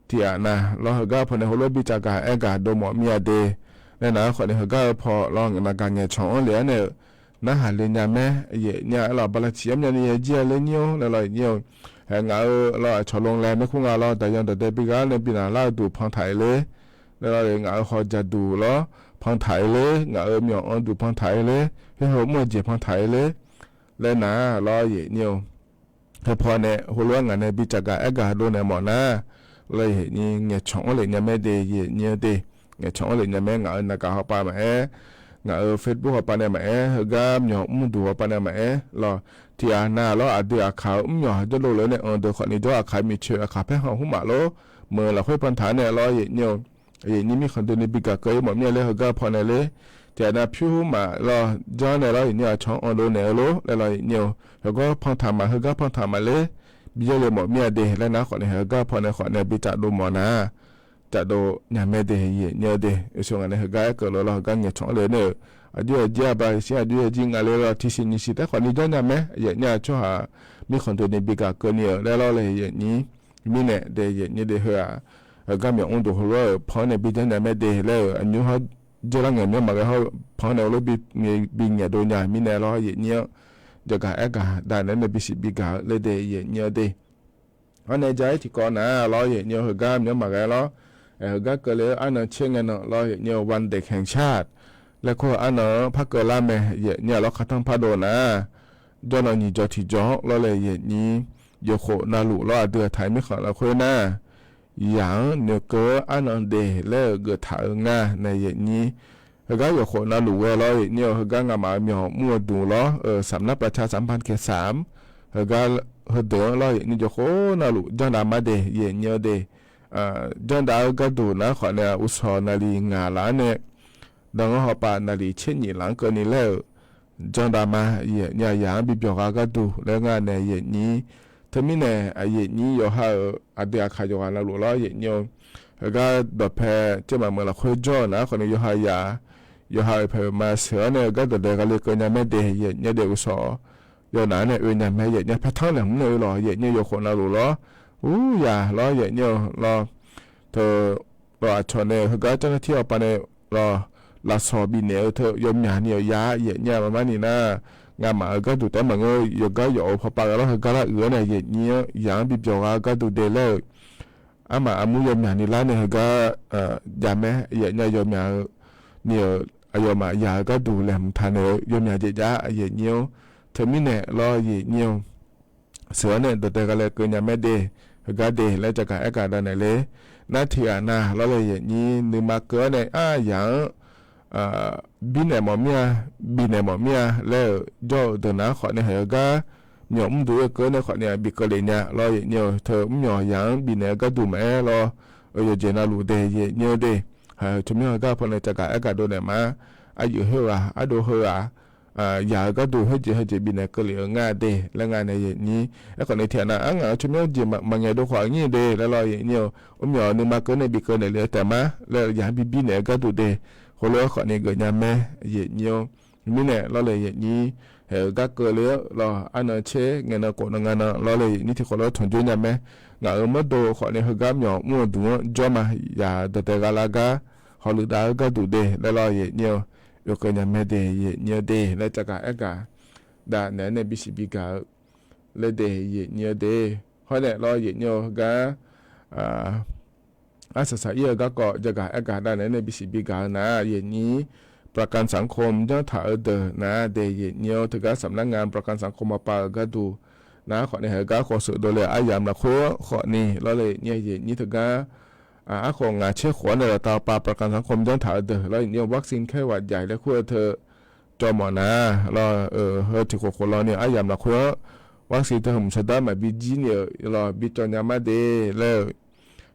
tiqghaq nav lawr heugar pawnae heulof bi caqgaq aergaq dov mawf mir-a de, laer nar aerkhawf ni heugar-eu paw lawr naqgaq ngaeqcawq-anr le-aer nae-euq narhaq le nya mae yaeqnyir-a aer lawr, bala ciq-anr myavni yajir-a ler nyir-or laer lawr yaeqnyir-eu, haeq ngaq-eu lawr aqcawq lor laer maerkur nga lawr daqyan daqdae bi gha nae bi naq lar-eu duq pantaq-ir ler, laer lawr ngaq-euq hawqjaq duq lawr pantaq-ir ler, ngaq-euq myawq anr duq pantaq-ir ler, khoer heu mr-eu jeq pantaq-ir ler, laer nar lawr yaeqnyir-eu heu pawnae heulof-aer ngaq nae bi caqgaq aergaq dov naeq mawf nar, lawr yaeqnyir ngaeqcawq-anr le nya mae de yaeqnyir-eu de, ngaeqcawq-anr le nya mae ngaq-euq naqgaq hawpav maqaer, ngaq-euq Facebook hawpav nae maqaer, heugar myawq mr duq hawpav nae maqaer lawr, tiqghaq nav lawr aqdui aqkaq-eu mr myawq janrdov le-aer nae anr deuq khawf ni jawr aqkaq miqcoeq aqkaq paerkhanq hmq maf lor, meuq lafkhoer pantaq-aer nae lawr yaeqnyir-eu, yaeqnyir mirkhanq deuq ni bi gaq keuv-ir mawf mir-a ler heugar pawnae ler, tiqghaq nav pyur maf lawr janr nae lawr yaeqnyir aqcawq-anr anr dov naeq-eu lor laer lawr yaeqnyir-eu, heugar pantaq maf heugar pantaq maf ler, bi yeur le mawf mir-a de laer nar khawf ni heugar pawnae khawf nae bi caf dov mawf nar, caf dov nya mae de yaeqnyir-eu de, yawshawr ngaq nae heugar aerkeuv lor lawr heugar ngaeqcawq-anr le nae-euq, aqjox aqjir-a bala shir aqjox aqjir nga ler lawr tiqsiq nyiqsiq taef khawf ni janr nya mae yaeqnyir-a tsawrhaq mirkhanq deuq ni bi gaq keuv ni-euq laer lawr le yaeqnyir, mirnae de yaeqnyir de heu-aq, heugar myawq mr duq heulof-aer-euq pan-anr nae bi janr nya mae de laer-euq aqnymr hawr, dzeurlar ngaeq myawr maqghae hawr pan-anr nae heulof bi ngaeq dov nya mirnae lawr yaeqnyir-anr, jaqgaq aergaq dav naeq-aer nae bisiq bi gaq-eu le de yaeqnyir-eu de. Hawr nae ja-ir tiqkawv nar lawr yaeqnyir-eu heugar myawr maqghae lawr, heugar keuvle-eu arnan caer ngae nan lawr yaeqnyir-eu วันเด็กแห่งชาติ laer kur-eu arnan-anr par keuvlar mae yaeqnyir-a lawr khartanr pardov nar, jawrnan nyiq jawr tiqjawr-anr lawr le yaeqnyir, yawkhof navluf lawr aqdui aqtaq-ir mirkhanq lafkhoer nar, yaq-anr noeqkeuv-eu arnan de laer-euq geuf taq-eu nga nae yaeqnyir, heugar yawkhof navluf ghae lawr yaeqnyir-eu heugar ngamaf-euq myawq mr-eu duq lawr-euq สำนักประชาสัมพันธ์เขตสาม heugar heudeuq-anr lawr yaeqnyir jawrkhof navluf janrdav ma de yaeqnyir-eu de. Janrdav-eu gharduq nar khawf nae uqshawq naqliq ngaq laf-anr nae, danqanr hawpav naqliq tser nyif laf-anr keuvni laer-euq janrdav ma. Yaeqnyir aqyaq-anr bibyawq gha gharduq laer ngar nae yaeqnyir. Teumirnae aqyaeqnyir yawqha-euq aqdui aqkaq yawqghaq navluf lawr yaeqnyir-eu, heugar dawqpae tsermaf meuq lafkhoer jawr-eu nar khawf nae yawqha yaq, yawqha-euq paeq ma sheuq-anr nae heugar dawqdae ghale keuv nya mae de yaeqnyir de. Uqshawq yawnaf-anr nae oe nya mae yaeqnyir paertanr naeq hmq nae oe lawq yaeqnyir yawkhof navluf lawr. Uryaq lawr yaeqnyir-eu lawr. Teu lawr aqcawq nae heugar janrnav tir hawpav nae lawr, lafsawq bifnaeq-eu teu yawmyaq ni-euq ya yaeqnyir-a. Maqmar ni nar, ngamaf-euq gharduq taef-aer maqngeur, yawqgar yawf-eu pawpav gha lawr heugar lar uiq-anr nae yaeqnyir-anr yaq-anr bibyawq gha-eu gharduq de laer-euq, armaf armur yawmyaq ni lar nae heugar jav mae yaeqnyir-a. Yawmyaq-eu ni-euq aqyawfmaf yaq-eu gharduq laeqhmq taq naeq-eu yawmyaq jeq jav yaeqnyir-or. Teumirnae lawr yaeqnyir-eu sheuq-anr nae dawqdae ghale keuv nya mae de. Heugar de laer caqgaq aergaq dav naeq ler. Nar tiq ghaq nav lawr le yaeqnyir nuima keuv-anr nae aryaq-anr birnaeq mawf mir-a, bifnaeq mawf mir-a laer-euq jawr-eu deuq nar khawf nae heugar myawq mr duq-aer keuv nae khawf nae bikeuv lef nya lawr yaeqnyir-eu. Teu mr myawq yaq-anr bifnaeq-eu gharduq maqaer lawr, yawqjeq navluf de yaeqnyir-eu de. Haiq-eu tsawrmyanr heugar paw nae caqgaq aergaq dov naeq ma. Aqyuif khoerghaq ardov heughaq yaq-eu gharduq khoerjeq heujeq bifnaeq keuv lef-eu ngar de laer ngar nae yaeqnyir. Aerkhawf nae tiq ghaq nav arngaq-eu tsawrmyanr jeq maqngaeq dov khawf aqnyir de laer lawr yaeqnyir-eu. Mr myawq nuima keuv nae bikeuv naeq lef-eu taef ma laer yaq-anr bibir naeq-eu gharduq de, heulof-aer khawf ni geuf nya mae yaeqnyir-or. Mirnae lawr le yaeqnyir, haeq-eu gar keuv le-ar lawr, arnan tser ngaenan khof nan nga nan lawr le yaeqnyir tiq khawf lawr tanqjoer nya mae. Ngaq-euq mawrdo khawf nae heugar myawq mr-eu duq-anr jawr ma. Yaq dawqdae gha lar gar hawluiv dav-eu gharduq de laer lawr yaeqnyir-eu, oekeuv nya mae de yaeqnyir-eu de laer caqgaq aergaq dav naeq-aer nae bisiq bigaq-eu laer de yaeqnyir-eu de. Hawr nae lawr yaeqnyir-eu heugar arsaq saq ir-eu garkawv jaqgaq aergaq dav naeq-aer nae bisiq bigaq-eu nar yaeqnyir ประกันสังคม janr taq-eu deuq nar de yaeqnyir-eu. Teugar samq nar nga ประกันสังคม maqpav-euq gharduq nar khawf nae heugar khawf sheuq dovle-euq aryamq lafkhoer khawf ni lawr le yaeqnyir yaeqnyir teugar arkhof ngaq tser khof-anr nae laftav pav ประกันสังคม janr taq-eu deuq lawr yaeqnyir-eu วัคซีนไข้หวัดใหญ่ laer kur-eu teu cawv mawf nar lawr, heu tiq khof khof lawr ni aryamq lafkhoer-anr วัคซีน teu hmq saqdar maqbi jir ni-euq lawr bi cawv nya ma de laer-euq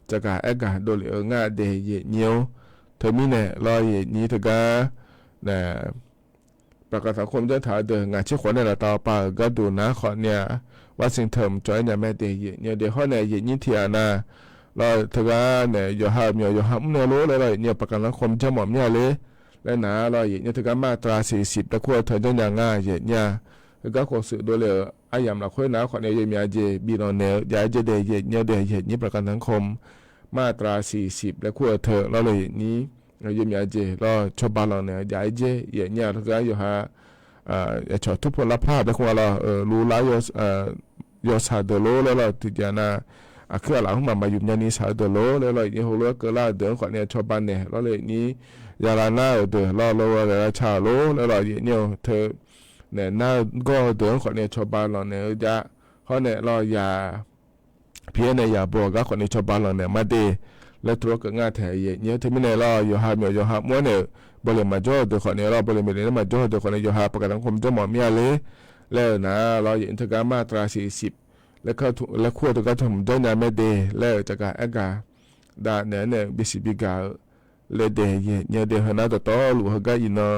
caqgaq aergaq dovle-eu ngar de yaeqnyir-or. Teumirnae lawr yaeqnyir teugar nae ประกันสังคม janr taq-eu deuq ngaq tser khof-anr nae laftav pav-euq gharduq nar khawf nae วัคซีน teu hmq cawv-aer nya mae de yaeqnyir-eu de. Hawr nae yaeqnyir tiq ghaq nav lawr teugar nae yawqha-euq myawq yawqha mr nae lor laer lawr yaeqnyir-eu ประกันสังคม janr mawf mir-a ler laer nar lawr yaeqnyir teugar มาตราสี่สิบ laer kur-eu teu janr nya nga yaeqnyir-a. Heugar khawf sheuq dovle-euq aryamq lafkhoer nar khawf nae yawmyaq jeq biflanq naeq-eu jav-aer jer de yaeqnyir-eu de yaeqnyir ประกันสังคม มาตราสี่สิบ laer kur-eu teu lawr le yaeqnyir yawmyaq jeq lawr cawba lanq naeq-eu jav-aer jer yaeqnyir-a. Teugar yawqha aqcawq turpov larpar laer kur-a lawr, luvlar yawshaq deuq lor laer lawr tiqjeq nav aqkuir aqlaf hmq maqmaq yuf nya ni shaq-eu deuq lor laer lawr yaeqnyir heulof-aer keuvlar-eu deuq-anr khawf nae cawba naeq lawr le yaeqnyir yala nar-euq deuq lawr lof-aer laeqlar ca-euq lor laer lawr yaeqnyir-eu teu naeq nar-eu gawr-eu deuq-anr khawf nae cawba lanq naeq-eu jav. Hawr nae lawr ya Pi-aer nae yaq baw-eu gar khawf ni cawba lanq naeq ma de laer tov-aer keuv ngar taeq yaeqnyir-anr. Teumirnae lawr yawqha myawq yawqha mr-aer naeq-euq bawleq maqjawr-eu deuq khawf ni lawr bawleq maeqle nae maqjawr-eu deuq khawf ni yawqha ประกันสังคม janr mawf mir-a ler laer-euq nar lawr yaeqnyir teugar มาตราสี่สิบ laer kur-eu teugar teu hmq janr nya mae de laer-euq caqgaq aergaq dav naeq-aer nae bisiq bigaq-eu laer de yaeqnyir-eu de. Heu nar dawqtawvluf heugar iqnan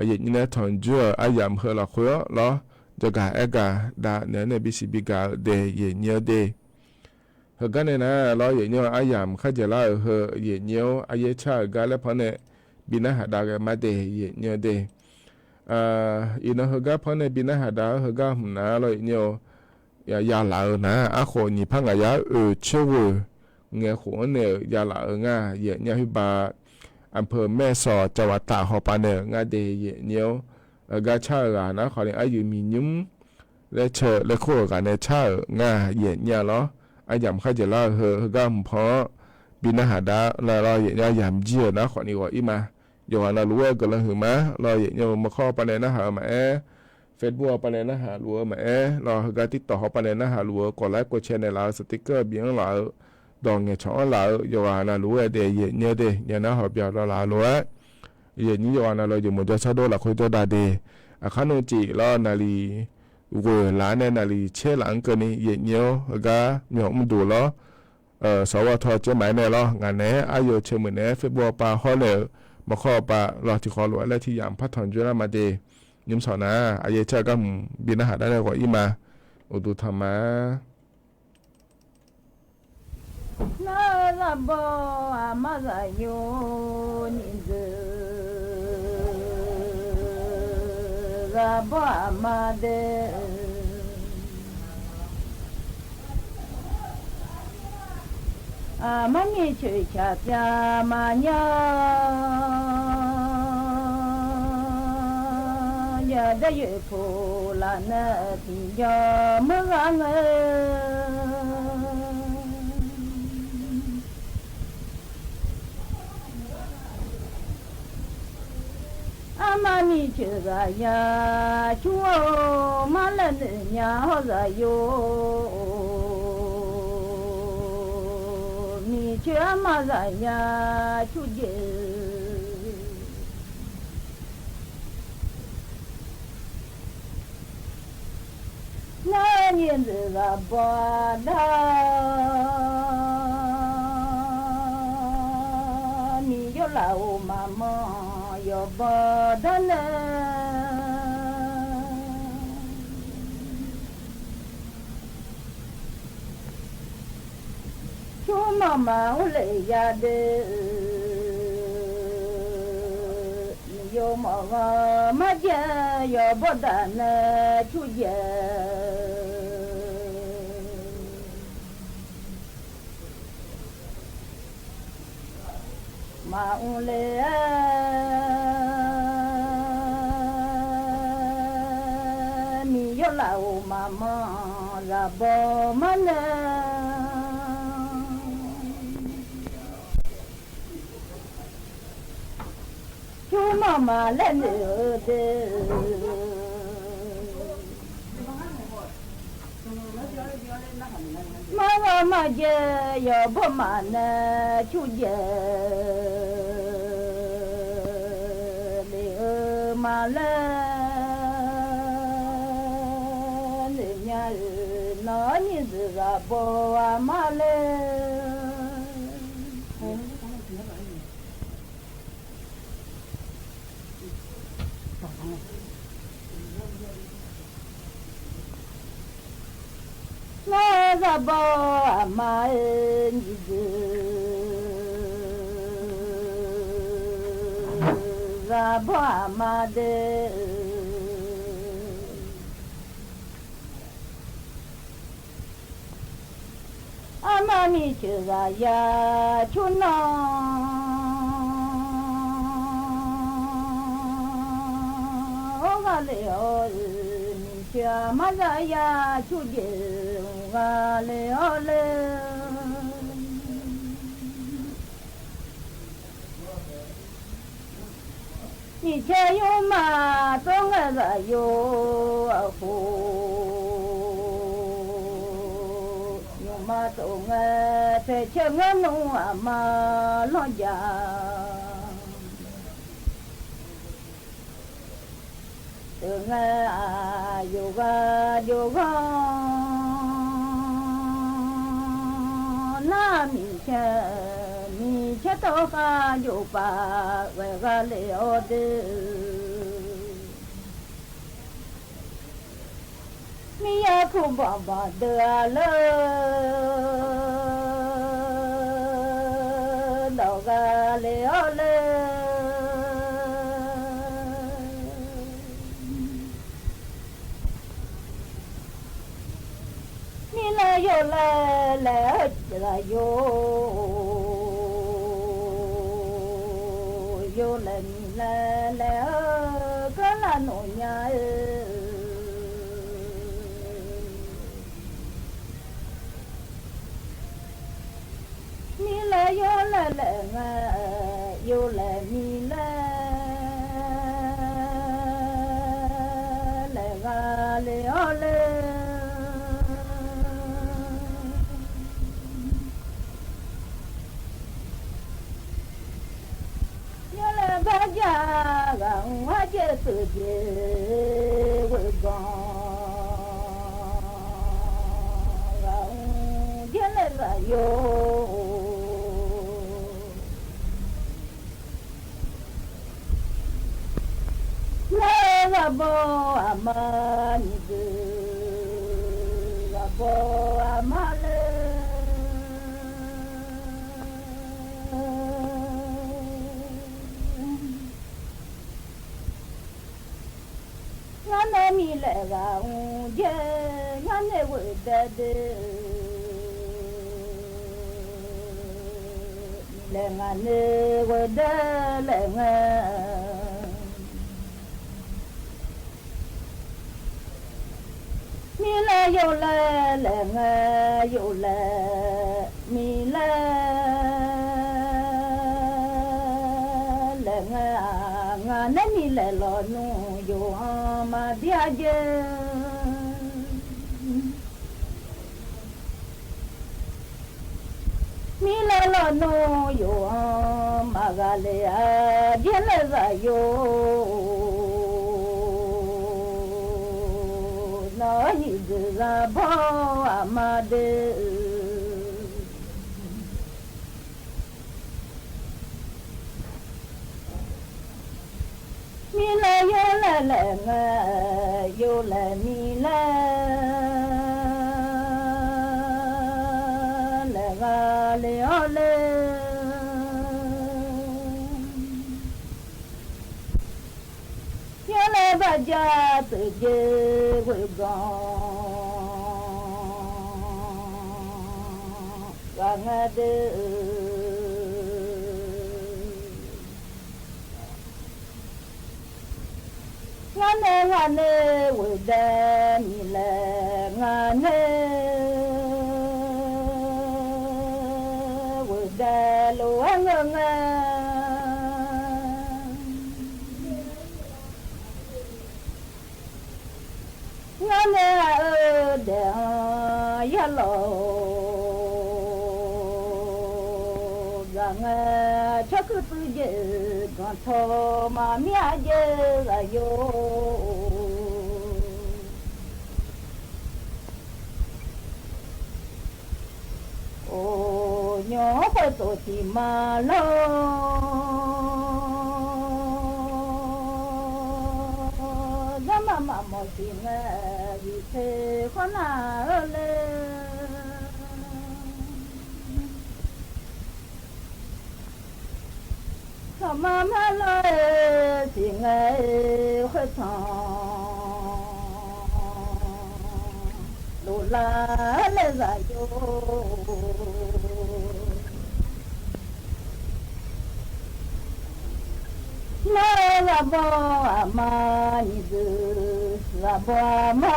yaeqnyir nae tanqjoer-eu aryamq heu lafkhoer-anr lawr caqgaq aergaq dav naeq-aer nae bisiq bigaq-eu de yaeqnyir-eu de. Heugar nae nar lawr yaeqnyir-eu aryamq kharjaeq lar-euq heu yaeqnyir-or, aryaer car-euq gar laer panr nae bi narhaq dav ghae ma de yaeqnyir-eu de. Iqnan heugar panr nae bi narhaq dav-eu heugar hmq nar lawr yaeqnyir-eu yalaf-eu nar arkhof nyiq par ngaq yar oeq tser ghoeq ngaeq khof-anr naeq-euq yalaf-eu ngar yaeqnyir-a. Khoerba อำเภอแม่สอด จังหวัดตาก hawpav naeq-euq ngar de yaeqnyir-or. Heugar car-eu ghaq nar khawf ni aryuif miqnymr laer ceu laer kur-euq ghaq nae car-euq ngar yaeqnyir-a lawr. Aryamq kharjaeq lar-eu heu heugar hmq pan-anr bi narhaq dav nar lawr yaeqnyir aryamq jir-euq nar khawf ni ghawq ir ma. Yawqghaq navluf-aer guiqlanq huiq ma lawr yaeqnyir-eu. Maqkawr hawpav nae narhaq-eu maqaer, Facebook hawpav nae narhaq luf-eu maqaer lawr, heugar TikTok hawpav nae narhaq luf-eu กดไลค์ กดแชร์ naeqlaf-eu, subscribe byanr laf-eu, dawq ngaeqcawq-anr laf-eu yawqghaq navluf-aer daef yaeqnyir-eu de. Nyanar hawbya lawr laf-eu lof-aer yaeqnyir yawqghaq navluf jeq mawq jawr sar dov lafkhoer jawrdav de. Aqkar nmr cif lawr naqliq ghoeq laf-anr nae naqliq caer laf-anr keuvni yaef nyaef-awr heugar myawq mrduq lawr, sawqghawr tawv caer maqaer nae lawr, ngaq naeq-aer aryawf caeq meuq naeq-aer Facebook-awr pav hawr nae-euq maqkhawr-awr pav lawr tiqkhawf lof-aer laer tiq yamq par tanq dzoerlar ma de. Nymr sawq nar aqyaer caer gar hmq bi narhaq dar nae ghawq-ir ma. Uqduq tanq ma. Nar-eu zaqbaw aqma zaqyo nyiq deuq zaqbaw aqma de. Aqmar miqcoeq caq pyav maqnya-a. Jadaer yoeq poq laf nae tiqjawr meuq ghaq ngae. Armar miqcoeq ghaq ya cur-eu mar laer noeq nya hawr zaqyo. Miqcoeq armar zaqya cur jaeq-eu Nar nyiq deuq ghaq baw-a dar-a. Miqyaer lafov maqmanr yawqbaw darnae. Cur manq maqmr le ya de-eu. Miqyaer mawf ghanr marjae yawqbaw daq nae cur jaeq-eu. Maqmr le-aer Miqyaer lafov maqmanr zaqbaw marnae. Cur manq maqlaer noeq-eu de-eu. Marghaq marjae yawqbaw maqnae cur jaeq le-eu maqlaer. Noeq nya-euq nawq-anr nyiq deuq ghaq baw-a ma laer. Nar-eu zaqbaw aqma-eu nyiq deuq zaqbaw aqma de-eu. Armar miqcoeq ghaq ya cur nanr-awr ghaq le-awr-eu, miqcoeq aqmar zaqya cur jaeq-eu ghaq le-awr le. Miqcaer nymrma tsawrngae zaqyo-aq khof, nymrma tsawrngae taecaer ngaer nmr aqma lanrjaq. Teuq ngae aqyawf ghaq jov ghanr nar, miqcaer miqcaer tawv khav jov paf ghae gha le-awr de-eu. Miqyaer kuv banq banq deuq-a ler-eu, dawq gha le-awr ler. Mirlaer yawlaer laer-eu zaqyo, yawlaer mirlaer laer-eu keuvlar nawq nya-eu. Mirlaer yawlaer laer ngae, yawlaer mirlaer laer gha le-awr ler. Yawlaer barjav ghaq mr-awr jaev teujeq ghoeq ganq. yo. Nar-eu ghaq baw aqma nyiq deuq, ghaq baw aqma le. Ngar nae miqlaeq ghaq mr jaer, ngar nae ghoeqdae de-eu, miqlaeq ngaq nae ghoeqdae laef ngae. Miqlaeq yawlaeq laef ngae, yawlaeq miqlaeq laef ngae-aq, ngaq nae miqlaeq lawq nmr yawqha maqbyav jae. Miqlaeq lawq nmr yawqha maqghaq le-a, jaerlaeq zaq yo. Nawq-eu nyiq deuq ghaq baw aqma de-eu. Miqlaeq yawlaeq laef ngae, yawlaeq miqlaeq laef ghaq le-awr le. Yawlaeq baqja teujeq ghoeq ganq ghaq ngae de-eu. Ngar nae ngaq nae ghoeqdae miqlaeq, ngaq nae ghoeqdae lof-aer ngeur ngae. Ngar nae aq-eu daef-anr yar lawq-eu, zaq ngae tsawrkeuv tsuif jeq ganq tawq maqmir-a jaer ghaq yo. Or, nymq-anr khoertof tiq ma lawr, zarma maqmawf siq ngae, biqteq khawr nar-eu le. Khawqma mar lawr-eu siq ngae, khoertanq loflar laer zaq yo. Nar-eu ghaq baw aqma nyiq deuq, ghaq baw aqma.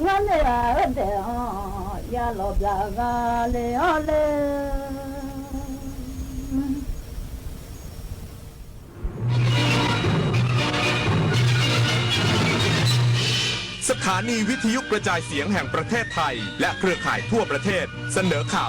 Ngar nae aq-eu daef-anr ya lawq byaq gha le-awr le. สถานีวิทยุกระจายเสียงแห่งประเทศไทย และเครือข่ายทั่วประเทศ เสนอข่าว